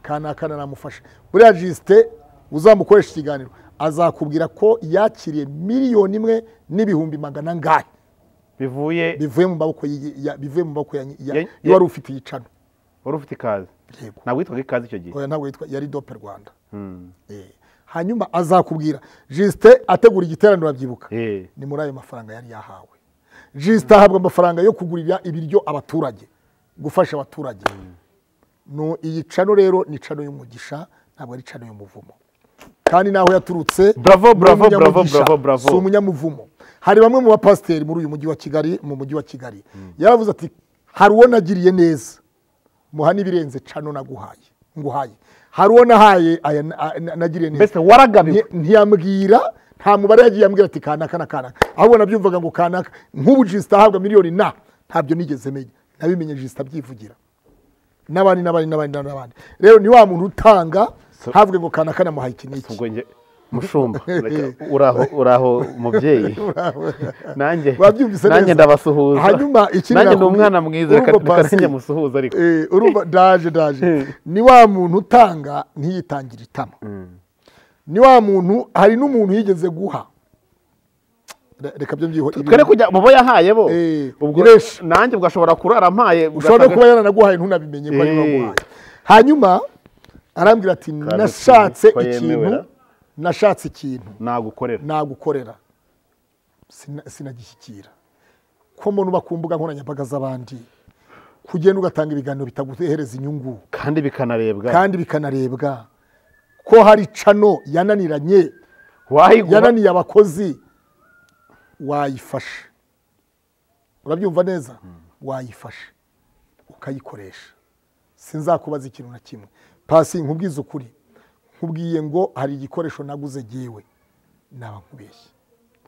kanaka naramufashe. Buriya Justin uzamukoresha ikiganiro azakubwira ko yakiriye 1,200,000 angahe bivuye mu maboko bivuye mu maboko ya wari ufite iyicano, wari ufite ikaze. Ntabwo yitwaga ikaze icyo gihe, oya ntabwo yitwa, yari Dope Rwanda. Hanyuma azakubwira Justin ategura igiteraniro, urabyibuka, ni muri ayo mafaranga yari yahawe. Justin ahabwa amafaranga yo kugurira ibiryo abaturage, gufasha abaturage. No iyi cano rero ni cano y'umugisha, ntabwo ari cano y'umuvumo. Kandi naho yaturutse, bravo bravo bravo bravo bravo, si umunyamuvumo. Hari bamwe mu bapasiteri muri uyu mujyi wa Kigali, mu mujyi wa Kigali yaravuze ati hari uwo nagiriye neza muha n'ibirenze cano naguhaye, nguhaye, hari uwo nahaye aya nagiriye neza. Mbese waragabiwe? Ntiyambwira, nta mubare yagiye ambwira ati kanaka na kanaka, ahubwo nabyumvaga ngo kanaka. Nk'ubu Justin ahabwa miliyoni na ntabyo nigeze menya, nabimenye Justin abyivugira, n'abandi n'abandi n'abandi n'abandi. Rero ni wa muntu utanga havuge ngo kanaka namuhaye iki n'iki. Mushumba uraho uraho mubyeyi, nanjye nanjye ndabasuhuza. Hanyuma ikindi, nanjye ndi umwana mwiza, reka nanjye musuhuza. Ariko urumva daje ni wa muntu utanga ntiyitangira itama. Ni wa muntu, hari n'umuntu yigeze guha, reka byo byiho twere kujya mu bo yahaye bo, ubwo nanjye ugashobora kurara mpaye, ushobora kuba yaranaguhaye ntunabimenye ko ari waguhaye. Hanyuma arambwira ati nashatse ikintu, nashatse ikintu nagukorera sinagishyikira. Ko mbona uba ku mbuga nkoranyambaga z'abandi, kugenda ugatanga ibiganiro bitaguhereza inyungu kandi bikanarebwa, kandi bikanarebwa, ko hari cano yananiranye, yananiye abakozi, wayifashe, urabyumva neza, wayifashe ukayikoresha, sinzakubaza ikintu na kimwe. Pasi nkubwiza ukuri, nkubwiye ngo hari igikoresho naguze giwe, naba nkubeshye,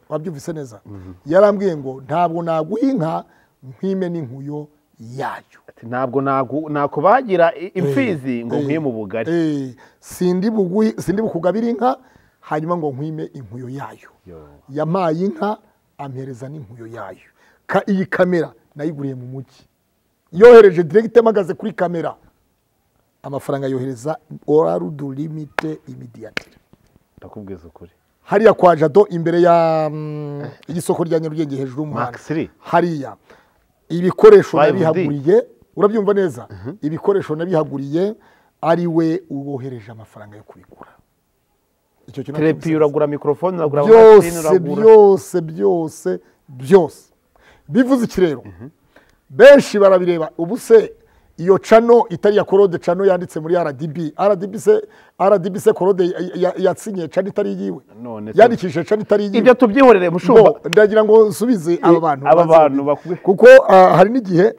wabyumvise neza. Yarambwiye ngo ntabwo naguha inka nkwime n'inkuyo yayo, ntabwo nakubagira imfizi ngo nkwiye mu bugari, sindi bukugabira inka hanyuma ngo nkwime inkuyo yayo. Yampaye inka ampereza n'inkuyo yayo. Iyi kamera nayiguriye mu mujyi, yohereje direct mpagaze kuri kamera, amafaranga yohereza orarudu limite immediately. Ndakubwiza ukuri, hariya kwa Jado imbere ya igisoko rya Nyarugenge hejuru y'umuhanda hariya ibikoresho nabihaguriye, urabyumva neza, ibikoresho nabihaguriye ari we ubohereje amafaranga yo kubigura. Icyo kintu trepi, uragura microphone, uragura machine, uragura byose byose byose. Bivuze iki rero? Benshi barabireba. Ubu se Iyo channel itari ya Claude, channel yanditse muri RDB. RDB se Claude yatsinye channel itari yiwe, yandikishije channel itari yiwe. Ibyo tubyihorere mushumba, ndagira ngo nsubize aba bantu kuko hari n'igihe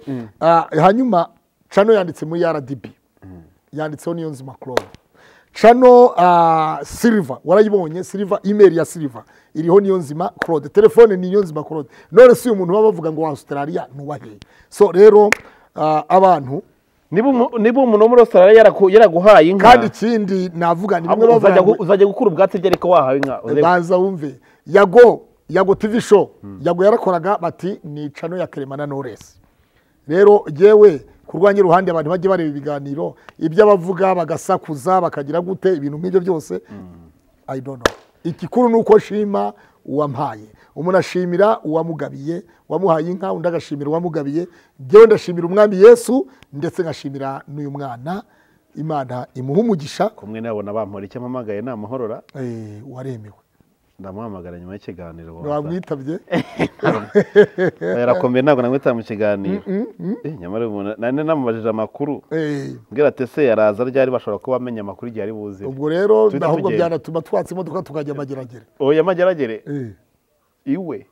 hanyuma channel yanditse muri RDB yanditseho Niyonzima Claude. Channel Silver warayibonye, Silver email ya Silver iriho Niyonzima Claude, telefone ni Niyonzima Claude. None si umuntu baba bavuga ngo Australia nuwaheye. So rero abantu niba umuntu muri Australia yaraguhaye inka, kandi ikindi navuga ni bimwe bavuga uzajya gukura ubwatsi bye ariko wahawe inka. Baza wumve Yago TV show, Yago yarakoraga bati ni channel ya Clement na Knowless. Rero jewe kurwanya iruhande abantu bajye bareba ibiganiro ibyo abavuga bagasakuza bakagira gute ibintu nk'ibyo byose, I don't know. Ikikuru nuko shima uwampaye, umuntu ashimira uwamugabiye, wamuhaye inka, undi agashimira uwamugabiye. Jewe ndashimira umwami Yesu ndetse ngashimira n'uyu mwana, Imana imuha umugisha. Kumwe nabona bampora icyo mpamagaye namahorora, waremewe ndamuhamagara nyuma y'ikiganiro. Wamwitabye? Yarakomeye ntabwo namwitaba mu kiganiro. Nyamara umuntu nane namubajije amakuru mbwira ati se yaraza ryari, bashobora kuba bamenya amakuru igihe ari buze. Ubwo rero ahubwo byanatuma twatsa imodoka tukajya Mageragere. Oya Mageragere iwe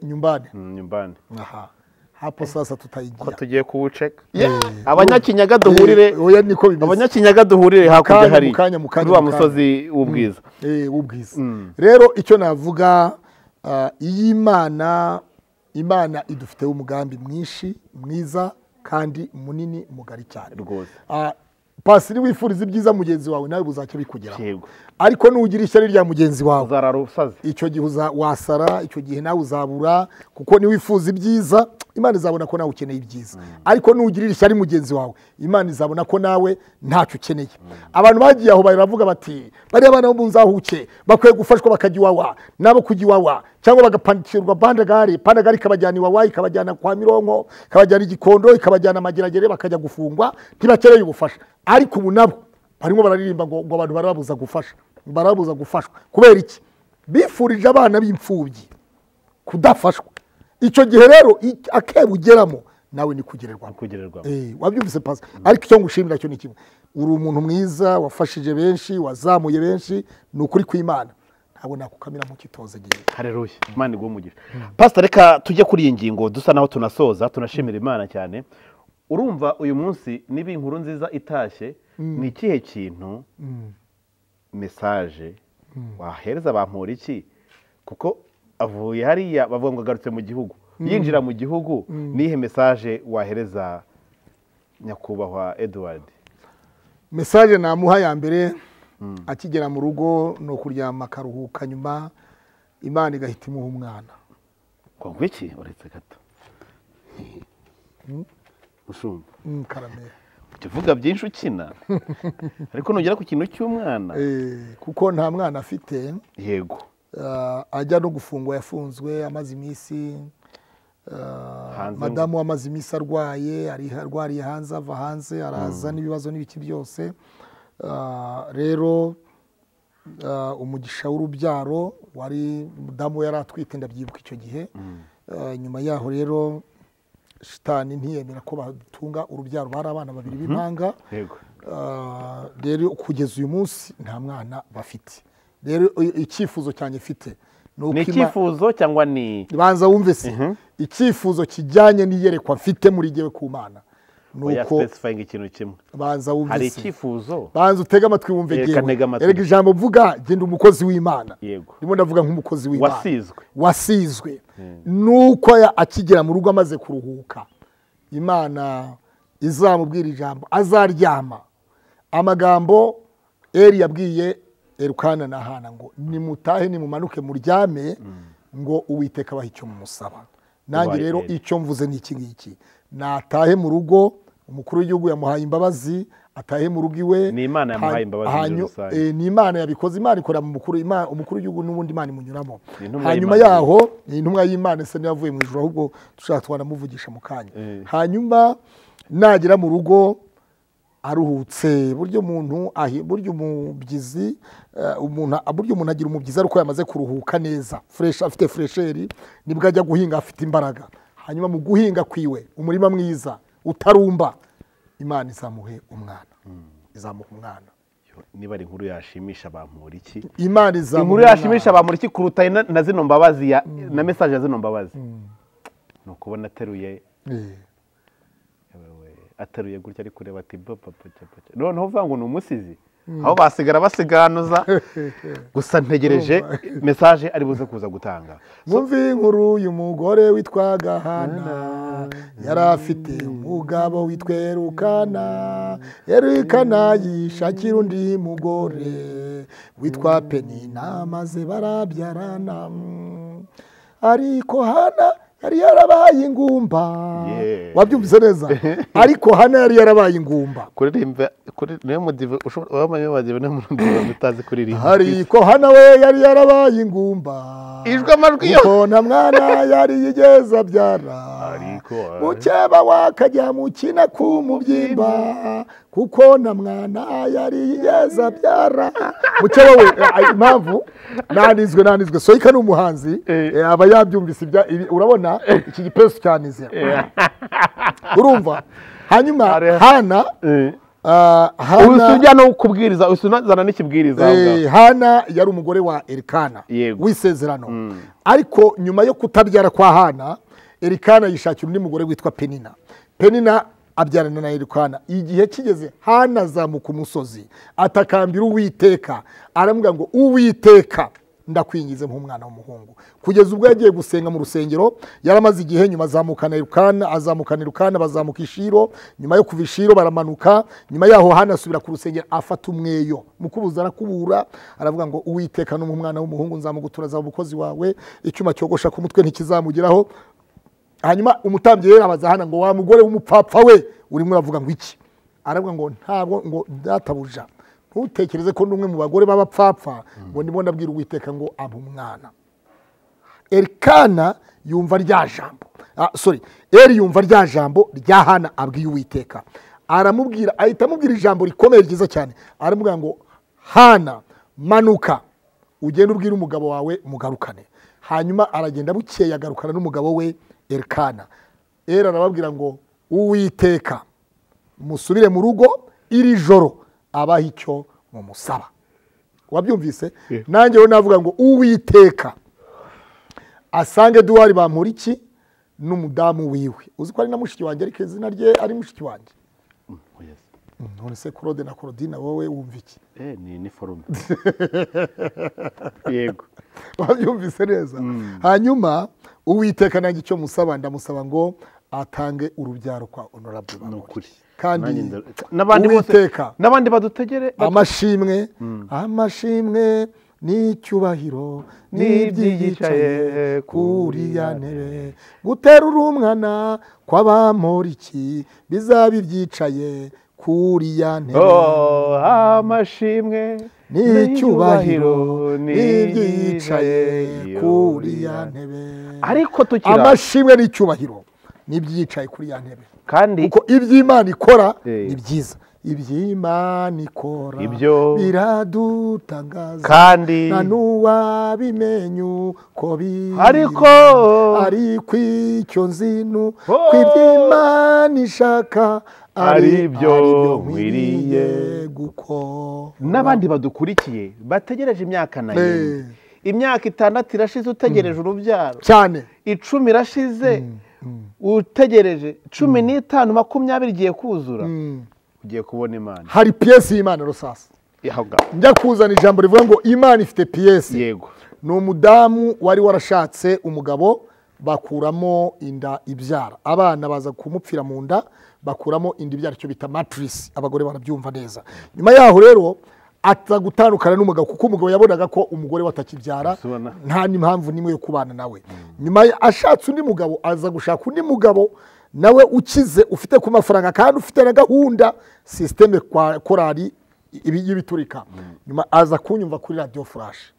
nyumbani. Nyumbani. Aha. Hapo sasa tutaingia. Ko tugiye kuwuceka. Abanyakinyaga duhurire. Oya niko bimeze. Abanyakinyaga duhurire hakurya hari. Mukanya wa musozi w'ubwiza. W'ubwiza. Rero icyo navuga iyi Imana idufiteho umugambi mwinshi mwiza kandi munini mugari cyane. Rwose. Pasiri wifuriza ibyiza mugenzi wawe nawe buzacyo bikugeraho. Ariko nugira ishyari rya mugenzi wawe uzarara usaze. Icyo gihe wasara, icyo gihe nawe uzabura, kuko ni wifuza ibyiza Imana izabona ko nawe ukeneye ibyiza. Ariko nugirira ishyari mugenzi wawe Imana izabona ko nawe ntacyo ukeneye. Abantu bagiye aho baravuga bati bari abana bo mu nzahuke bakwiye gufashwa bakajya iwawa nabo kujya iwawa, cyangwa bagapandikirwa bandagari, pandagari ikabajyana iwawa, ikabajyana kwa Mironko, ikabajyana Igikondo, ikabajyana Mageragere, bakajya gufungwa ntibakereye ubufasha. Ariko ubu nabo barimo bararirimba ngo abantu barababuza gufasha, barababuza gufashwa. Kubera iki? Bifurije abana b'imfubyi kudafashwa. Icyo gihe rero akebugeramo nawe ni kugererwamo. Wabyumvise pasi. Ariko icyo ngushimira cyo ni kimwe, uri umuntu mwiza, wafashije benshi, wazamuye benshi, ni ukuri kw'Imana. Ntabwo nakukamira mu kitoze gihe. Haleluya. Imana iguhe umugisha. Pastor, reka tujye kuri iyi ngingo dusa naho tunasoza, tunashimira Imana cyane. Urumva uyu munsi niba inkuru nziza itashye, ni ikihe kintu message wahereza bampora iki? Kuko avuye hariya bavuga ngo agarutse mu gihugu, yinjira mu gihugu, nihe message wahereza nyakubahwa Edward? Message namuha ya mbere akigera mu rugo no kuryama akaruhuka, nyuma Imana igahita imuha umwana. Ngo iki uretse gato mushumba karamera tuvuga byinshi ukina ariko nugera ku kintu cy'umwana kuko nta mwana afite. Yego. Ajya no gufungwa, yafunzwe amaze iminsi, madamu amaze iminsi arwaye, arwariye hanze, ava hanze araza n'ibibazo n'ibiki byose. Rero umugisha w'urubyaro wari mudamu yaratwite, ndabyibuka icyo gihe. Nyuma yaho rero shitani ntiyemera ko batunga urubyaro, bari abana babiri b'impanga. Rero kugeza uyu munsi nta mwana bafite. Rero icyifuzo cyanjye mfite ni icyifuzo cyangwa ni banza wumve se, icyifuzo kijyanye n'iyerekwa mfite muri jyewe ku Mana nuko specifying ikintu kimwe. Banza wumve hari icyifuzo, banza utega amatwi wumve jyewe. Erega ijambo mvuga genda umukozi w'Imana, ndimo ndavuga nk'umukozi w'Imana wasizwe. Nuko akigera mu rugo amaze kuruhuka, Imana izamubwira ijambo, azaryama amagambo Eli yabwiye Elukana na Hana ngo nimutahe nimumanuke muryame ngo Uwiteka abahe icyo mumusaba. Nanjye rero icyo mvuze ni iki ngiki, natahe mu rugo, umukuru w'igihugu yamuhaye imbabazi, atahe mu rugo iwe. Ni Imana yamuhaye imbabazi muri rusange. Ni Imana yabikoze, Imana ikora mu mukuru, umukuru w'igihugu n'ubundi Imana imunyuramo. Hanyuma yaho ni intumwa y'Imana se niyavuye mu ijuru, ahubwo dushaka twanamuvugisha mu kanya. Hanyuma nagera mu rugo aruhutse, buryo umuntu buryo umubyizi umuntu buryo umuntu agira umubyizi ariko yamaze kuruhuka neza, fresh, afite fresheri, nibwo ajya guhinga afite imbaraga. Hanyuma mu guhinga kwiwe umurima mwiza utarumba, Imana izamuhe umwana. Izamuha umwana. Niba ari inkuru yashimisha Bamporiki, Imana izamuha inkuru yashimisha Bamporiki kuruta na zino mbabazi na message ya zino mbabazi. Ni ukubona ateruye ateruye gutya ari kureba ati papa papa. Noneho uvuga ngo ni umusizi, aho basigara basiganuza. Gusa ntegereje message ari buze kuza gutanga. Mwumve inkuru y'umugore witwaga Hana, yari afite umugabo witwa Elukana. Elukana yishakira undi mugore witwa Penina, maze barabyarana. Ariko Hana yari yarabaye ingumba. Wabyumvise neza? Ariko Hana yari yarabaye ingumba. Kuririmba kuri niyo mudive ushobora wamanye mudive no mudive utazi kuririmba. Ariko Hana we yari yarabaye ingumba. Ijwi amajwi yo. Kuko nta mwana yari yigeze abyara. Ariko mukeba wakajya mukina ku mubyimba, kuko nta mwana yari yigeze abyara. Mukeba we impamvu nanizwe Soyika ni umuhanzi, aba yabyumvise urabona iki gipesu cyanizera. Urumva? Hanyuma Hana usujya no kubwiriza, usunazana n'ikibwiriza. Hana yari umugore wa Elkana w'isezerano. Ariko nyuma yo kutabyara kwa Hana, Elkana yishakira undi mugore witwa Penina. Penina abyarana na Elkana. Igihe kigeze Hana azamuka umusozi atakambira Uwiteka, aramubwira ngo Uwiteka ndakwingize nk'umwana w'umuhungu. Kugeza ubwo yagiye gusenga mu rusengero, yaramaze igihe. Nyuma azamukana Elkana, azamukana Elkana, bazamuka Ishiro. Nyuma yo kuva Ishiro baramanuka. Nyuma yaho Hana asubira ku rusengero afata umweyo, mukubuza arakubura, aravuga ngo Uwiteka n'umwana w'umuhungu nzamugutura, azaba umukozi wawe, icyuma cyogosha ku mutwe ntikizamugeraho. Hanyuma umutambyi rero abaza Hana ngo wa mugore w'umupfapfa we urimo uravuga ngo iki? Aravuga ngo ntabwo, ngo databuja ntutekereze ko n'umwe mu bagore b'abapfapfa ngo ndimo ndabwira Uwiteka ngo ampe umwana. Elkana yumva rya jambo, Eli yumva rya jambo rya Hana abwiye Uwiteka, aramubwira, ahita amubwira ijambo rikomeye ryiza cyane. Aramubwira ngo Hana manuka ugende ubwire umugabo wawe mugarukane. Hanyuma aragenda, bukeye agarukana n'umugabo we Elkana. Eli arababwira ngo Uwiteka musubire mu rugo iri joro abaha icyo mumusaba. Wabyumvise? Nanjye navuga ngo Uwiteka asange Duwari Bamporiki n'umudamu wiwe. Uzi ko ari na mushiki wanjye, ariko izina rye ari mushiki wanjye. None se Claude na Claudine wowe wumva iki? Ni forume. Yego. Wabyumvise neza? Hanyuma Uwiteka nanjye icyo musaba, ndamusaba ngo atange urubyaro kwa Honorable Bamporiki. Kandi n'abandi bose n'abandi badutegere amashimwe, amashimwe n'icyubahiro n'ibyiyicaye kuri ya ntebe, guterura umwana kw'Abamporiki bizaba ibyicaye kuri ya ntebe. Amashimwe n'icyubahiro n'ibyiyicaye kuri ya ntebe. Ariko tukira amashimwe n'icyubahiro n'ibyicaye kuri ya ntebe. Kandi kuko iby'Imana ikora ni byiza. Iby'Imana ikora biradutangaza, kandi nta n'uwabimenya uko biri. Ariko icyo nzi ni uko iby'Imana ishaka ari byo nkwiriye gukora. N'abandi badukurikiye bategereje imyaka na yindi, imyaka 6 irashize utegereje urubyaro cyane, 10 irashize utegereje, 15, 20 igiye kuzura, ugiye kubona Imana. Hari piyesi y'Imana rusasa. Njya kuzana ijambo rivuga ngo Imana ifite piyesi. Yego. Ni umudamu wari warashatse umugabo, bakuramo inda ibyara, abana baza kumupfira mu nda, bakuramo inda ibyara, icyo bita matrice, abagore barabyumva neza. Nyuma yaho rero aza gutandukana n'umugabo, kuko umugabo yabonaga ko umugore we atakibyara, nta n'impamvu n'imwe yo kubana nawe. Nyuma ashatse undi mugabo, aza gushaka undi mugabo nawe ukize, ufite ku mafaranga kandi ufite na gahunda, systeme kwa korali y'ibiturika. Nyuma aza kunyumva kuri Radio Flash,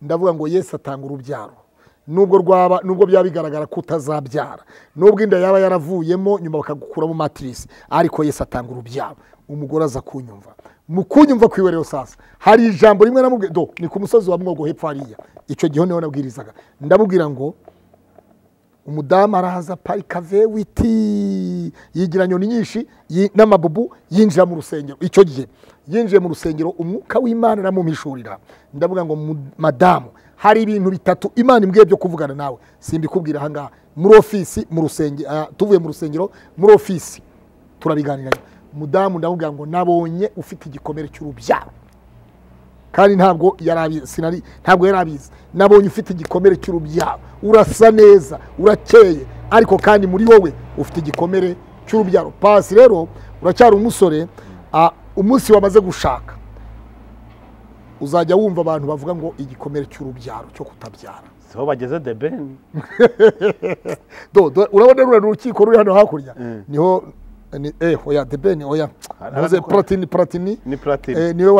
ndavuga ngo Yesu atanga urubyaro, nubwo rwaba, nubwo byaba bigaragara ko utazabyara, nubwo inda yaba yaravuyemo nyuma bakagukuramo matrice, ariko Yesu atanga urubyaro. Umugore aza kunyumva. Mu kunyumva kwiwe rero sasa hari ijambo rimwe namubwiye, do ni ku musozi wa Mwogo hepfo hariya, icyo gihe niho nabwirizaga, ndamubwira ngo Umudamu araza parika vewiti yigira nyoni nyinshi n'amabubu yinjira mu rusengero. Icyo gihe yinjiye mu rusengero umwuka w'Imana aramumishurira. Ndavuga ngo madamu, hari ibintu bitatu Imana imbwiye byo kuvugana nawe, simbikubwira aha ngaha muri ofisi, mu rusengero, tuvuye mu rusengero muri ofisi turabiganira. Mudamu ndamubwira ngo nabonye ufite igikomere cy'urubyaro, kandi ntabwo yarabizi, ntabwo yarabizi. Nabonye ufite igikomere cy'urubyaro, urasa neza, urakeye, ariko kandi muri wowe ufite igikomere cy'urubyaro. Pasi rero uracyari umusore, umunsi wamaze gushaka uzajya wumva abantu bavuga ngo igikomere cy'urubyaro cyo kutabyara. Siho bageze de Ben. Do urabona rura urukiko ruri hano hakurya, niho oya de Ben, oya muze Platini ni Platini niwe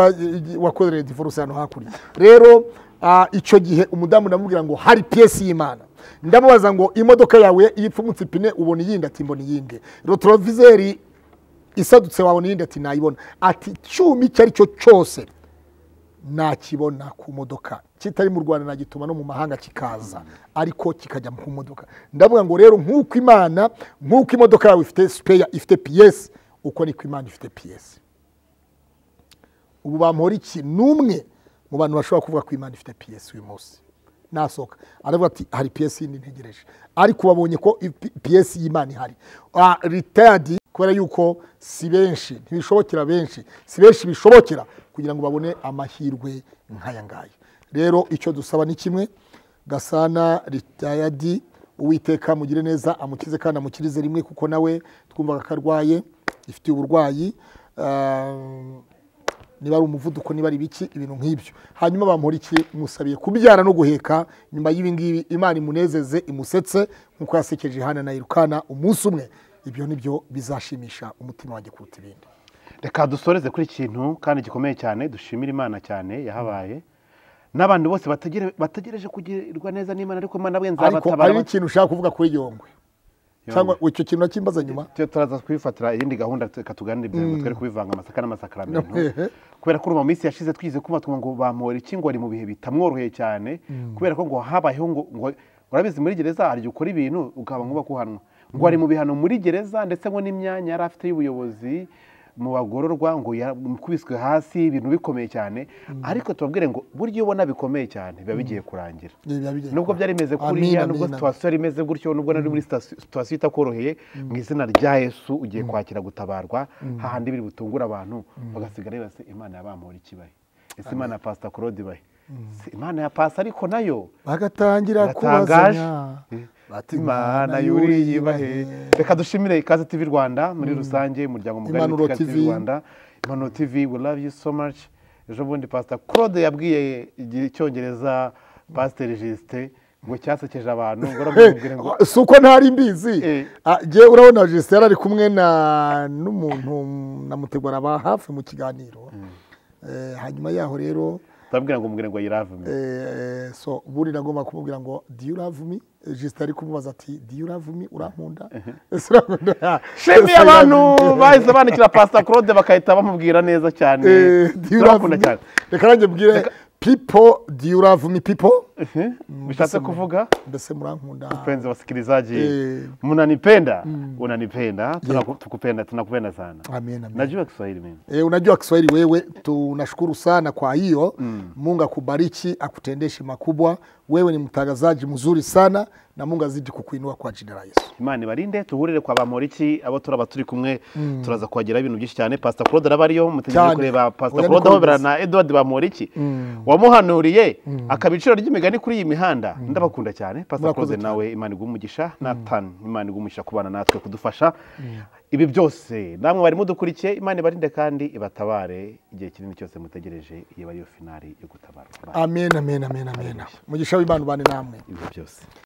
wakoreye divorce hano hakurya. Rero icyo gihe umudamu ndamubwira ngo hari pièce y'Imana. Ndamubaza ngo imodoka yawe iyipfumutse ipine ubona iyindi? Ati mbona iyindi. Retroviseur isadutse wabona iyindi? Ati nayibona. Ati cyumi icyo ari cyo cyose nakibona ku modoka kitari mu Rwanda nagituma no mu mahanga kikaza, ariko kikajya mu modoka. Ndavuga ngo rero nkuko Imana, nkuko imodoka yawe ifite spare, ifite pièce, uko niko Imana ifite pièce. Ubu bampora iki numwe mu bantu bashobora kuvuga ko Imana ifite pièce uyu munsi nasoka aravuga ati hari pièce yindi ntegereje, ariko babonye ko pièce y'Imana ihari. Retired kubera yuko si benshi, ntibishobokera benshi, si benshi bishobokera kugira ngo babone amahirwe nk'aya ngaya. Rero icyo dusaba ni kimwe, Gasana retired, Uwiteka mugire neza, amukize kandi amukirize rimwe, kuko nawe twumvaga karwaye, ifite uburwayi, niba ari umuvuduko, niba ari biki, ibintu nk'ibyo. Hanyuma bamuhora iki, musabiye kubyara no guheka. Nyuma y'ibi ngibi Imana imunezeze, imusetse nkuko yasekeje Hana na Elukana umunsi umwe. Ibyo nibyo bizashimisha umutima wanjye kuruta ibindi. Reka dusoreze kuri ikintu kandi gikomeye cyane, dushimira Imana cyane yahabaye n'abandi bose bategereje kugirirwa neza n'Imana, ariko Imana bwe nzabatabara. Ariko hari ikintu ushaka kuvuga kuri Yongwe cyangwa icyo kintu nakimbaza nyuma, turaza kwifatira iyindi gahunda, tukaganira ibyo ngo twere kubivanga amasaka n'amasakaramentu, kubera ko mu minsi yashize twize kuma twumva ngo bamuhora iki ngo ari mu bihe bitamworoheye cyane, kubera ko ngo habayeho ngo urabizi muri gereza hari ukora ibintu ukaba nkuba kuhanwa, ngo ari mu bihano muri gereza, ndetse ngo n'imyanya yari afite y'ubuyobozi mu bagororwa ngo yakubiswe hasi, ibintu bikomeye cyane. Ariko tubabwire ngo buryo ubona bikomeye cyane biba bigiye kurangira, nubwo byari bimeze kuriya, nubwo situation yari imeze gutyo, nubwo nari muri situation itakoroheye, mu izina rya Yesu ugiye kwakira gutabarwa, hahandi biri butungura abantu bagasigara base Imana yabamuhora ikibahe, ese Imana ya Pastor Claude ibahe, Imana ya Pastor, ariko nayo bagatangira kubazanya bati Imana yuriye ibahe. Reka dushimire Ikaze TV Rwanda muri rusange, umuryango mugari wa Ikaze TV Rwanda, Impanuro TV, we love you so much. Ejo bundi Pastor Claude yabwiye icyongereza Pastor Justin ngo cyasekeje abantu, ngo aramubwira ngo suko ntari mbizi. Je urabona Justin yari kumwe na n'umuntu namutegura ba hafi mu kiganiro, hanyuma yaho rero ndabwira ngo mubwire ngo I love me. So buri nagomba kumubwira ngo do you love me? Justin ari kumubaza ati do you love me? Urankunda? Shemi abantu bahise bandikira Pastor Claude bakahita bamubwira neza cyane. Turakunda cyane. Reka nanjye mbwire people, do you love me people? Bishatse kuvuga mbese murankunda? Mpenzi wasikilizaji, mnanipenda? Unanipenda? Tukupenda, tunakupenda sana. Amen, amen. Najua Kiswahili mimi. Unajua Kiswahili wewe, tunashukuru sana kwa hiyo. Mungu akubariki, akutendeshe makubwa. Wewe ni mtangazaji mzuri sana na Mungu azidi kukuinua kwa jina la Yesu. Imana ibarinde, tuhurire kwa Bamporiki abo turaba turi kumwe, turaza kuhagera ibintu byinshi cyane. Pastor Claude arabariyo, mutegereje kureba Pastor Claude ahobera na Edward Bamporiki wamuhanuriye akabiciro ry'imigani kuri iyi mihanda. Ndabakunda cyane Pastor Claude, nawe Imana iguhe umugisha, Nathan Imana iguhe umugisha kubana natwe kudufasha ibi byose. Namwe bari mudukurikiye, Imana ibarinde kandi ibatabare igihe kinini cyose mutegereje iyo bariyo finali yo gutabarwa. Amen, amen, amen, amen. Mugisha w'Imana ubane namwe ibyo byose.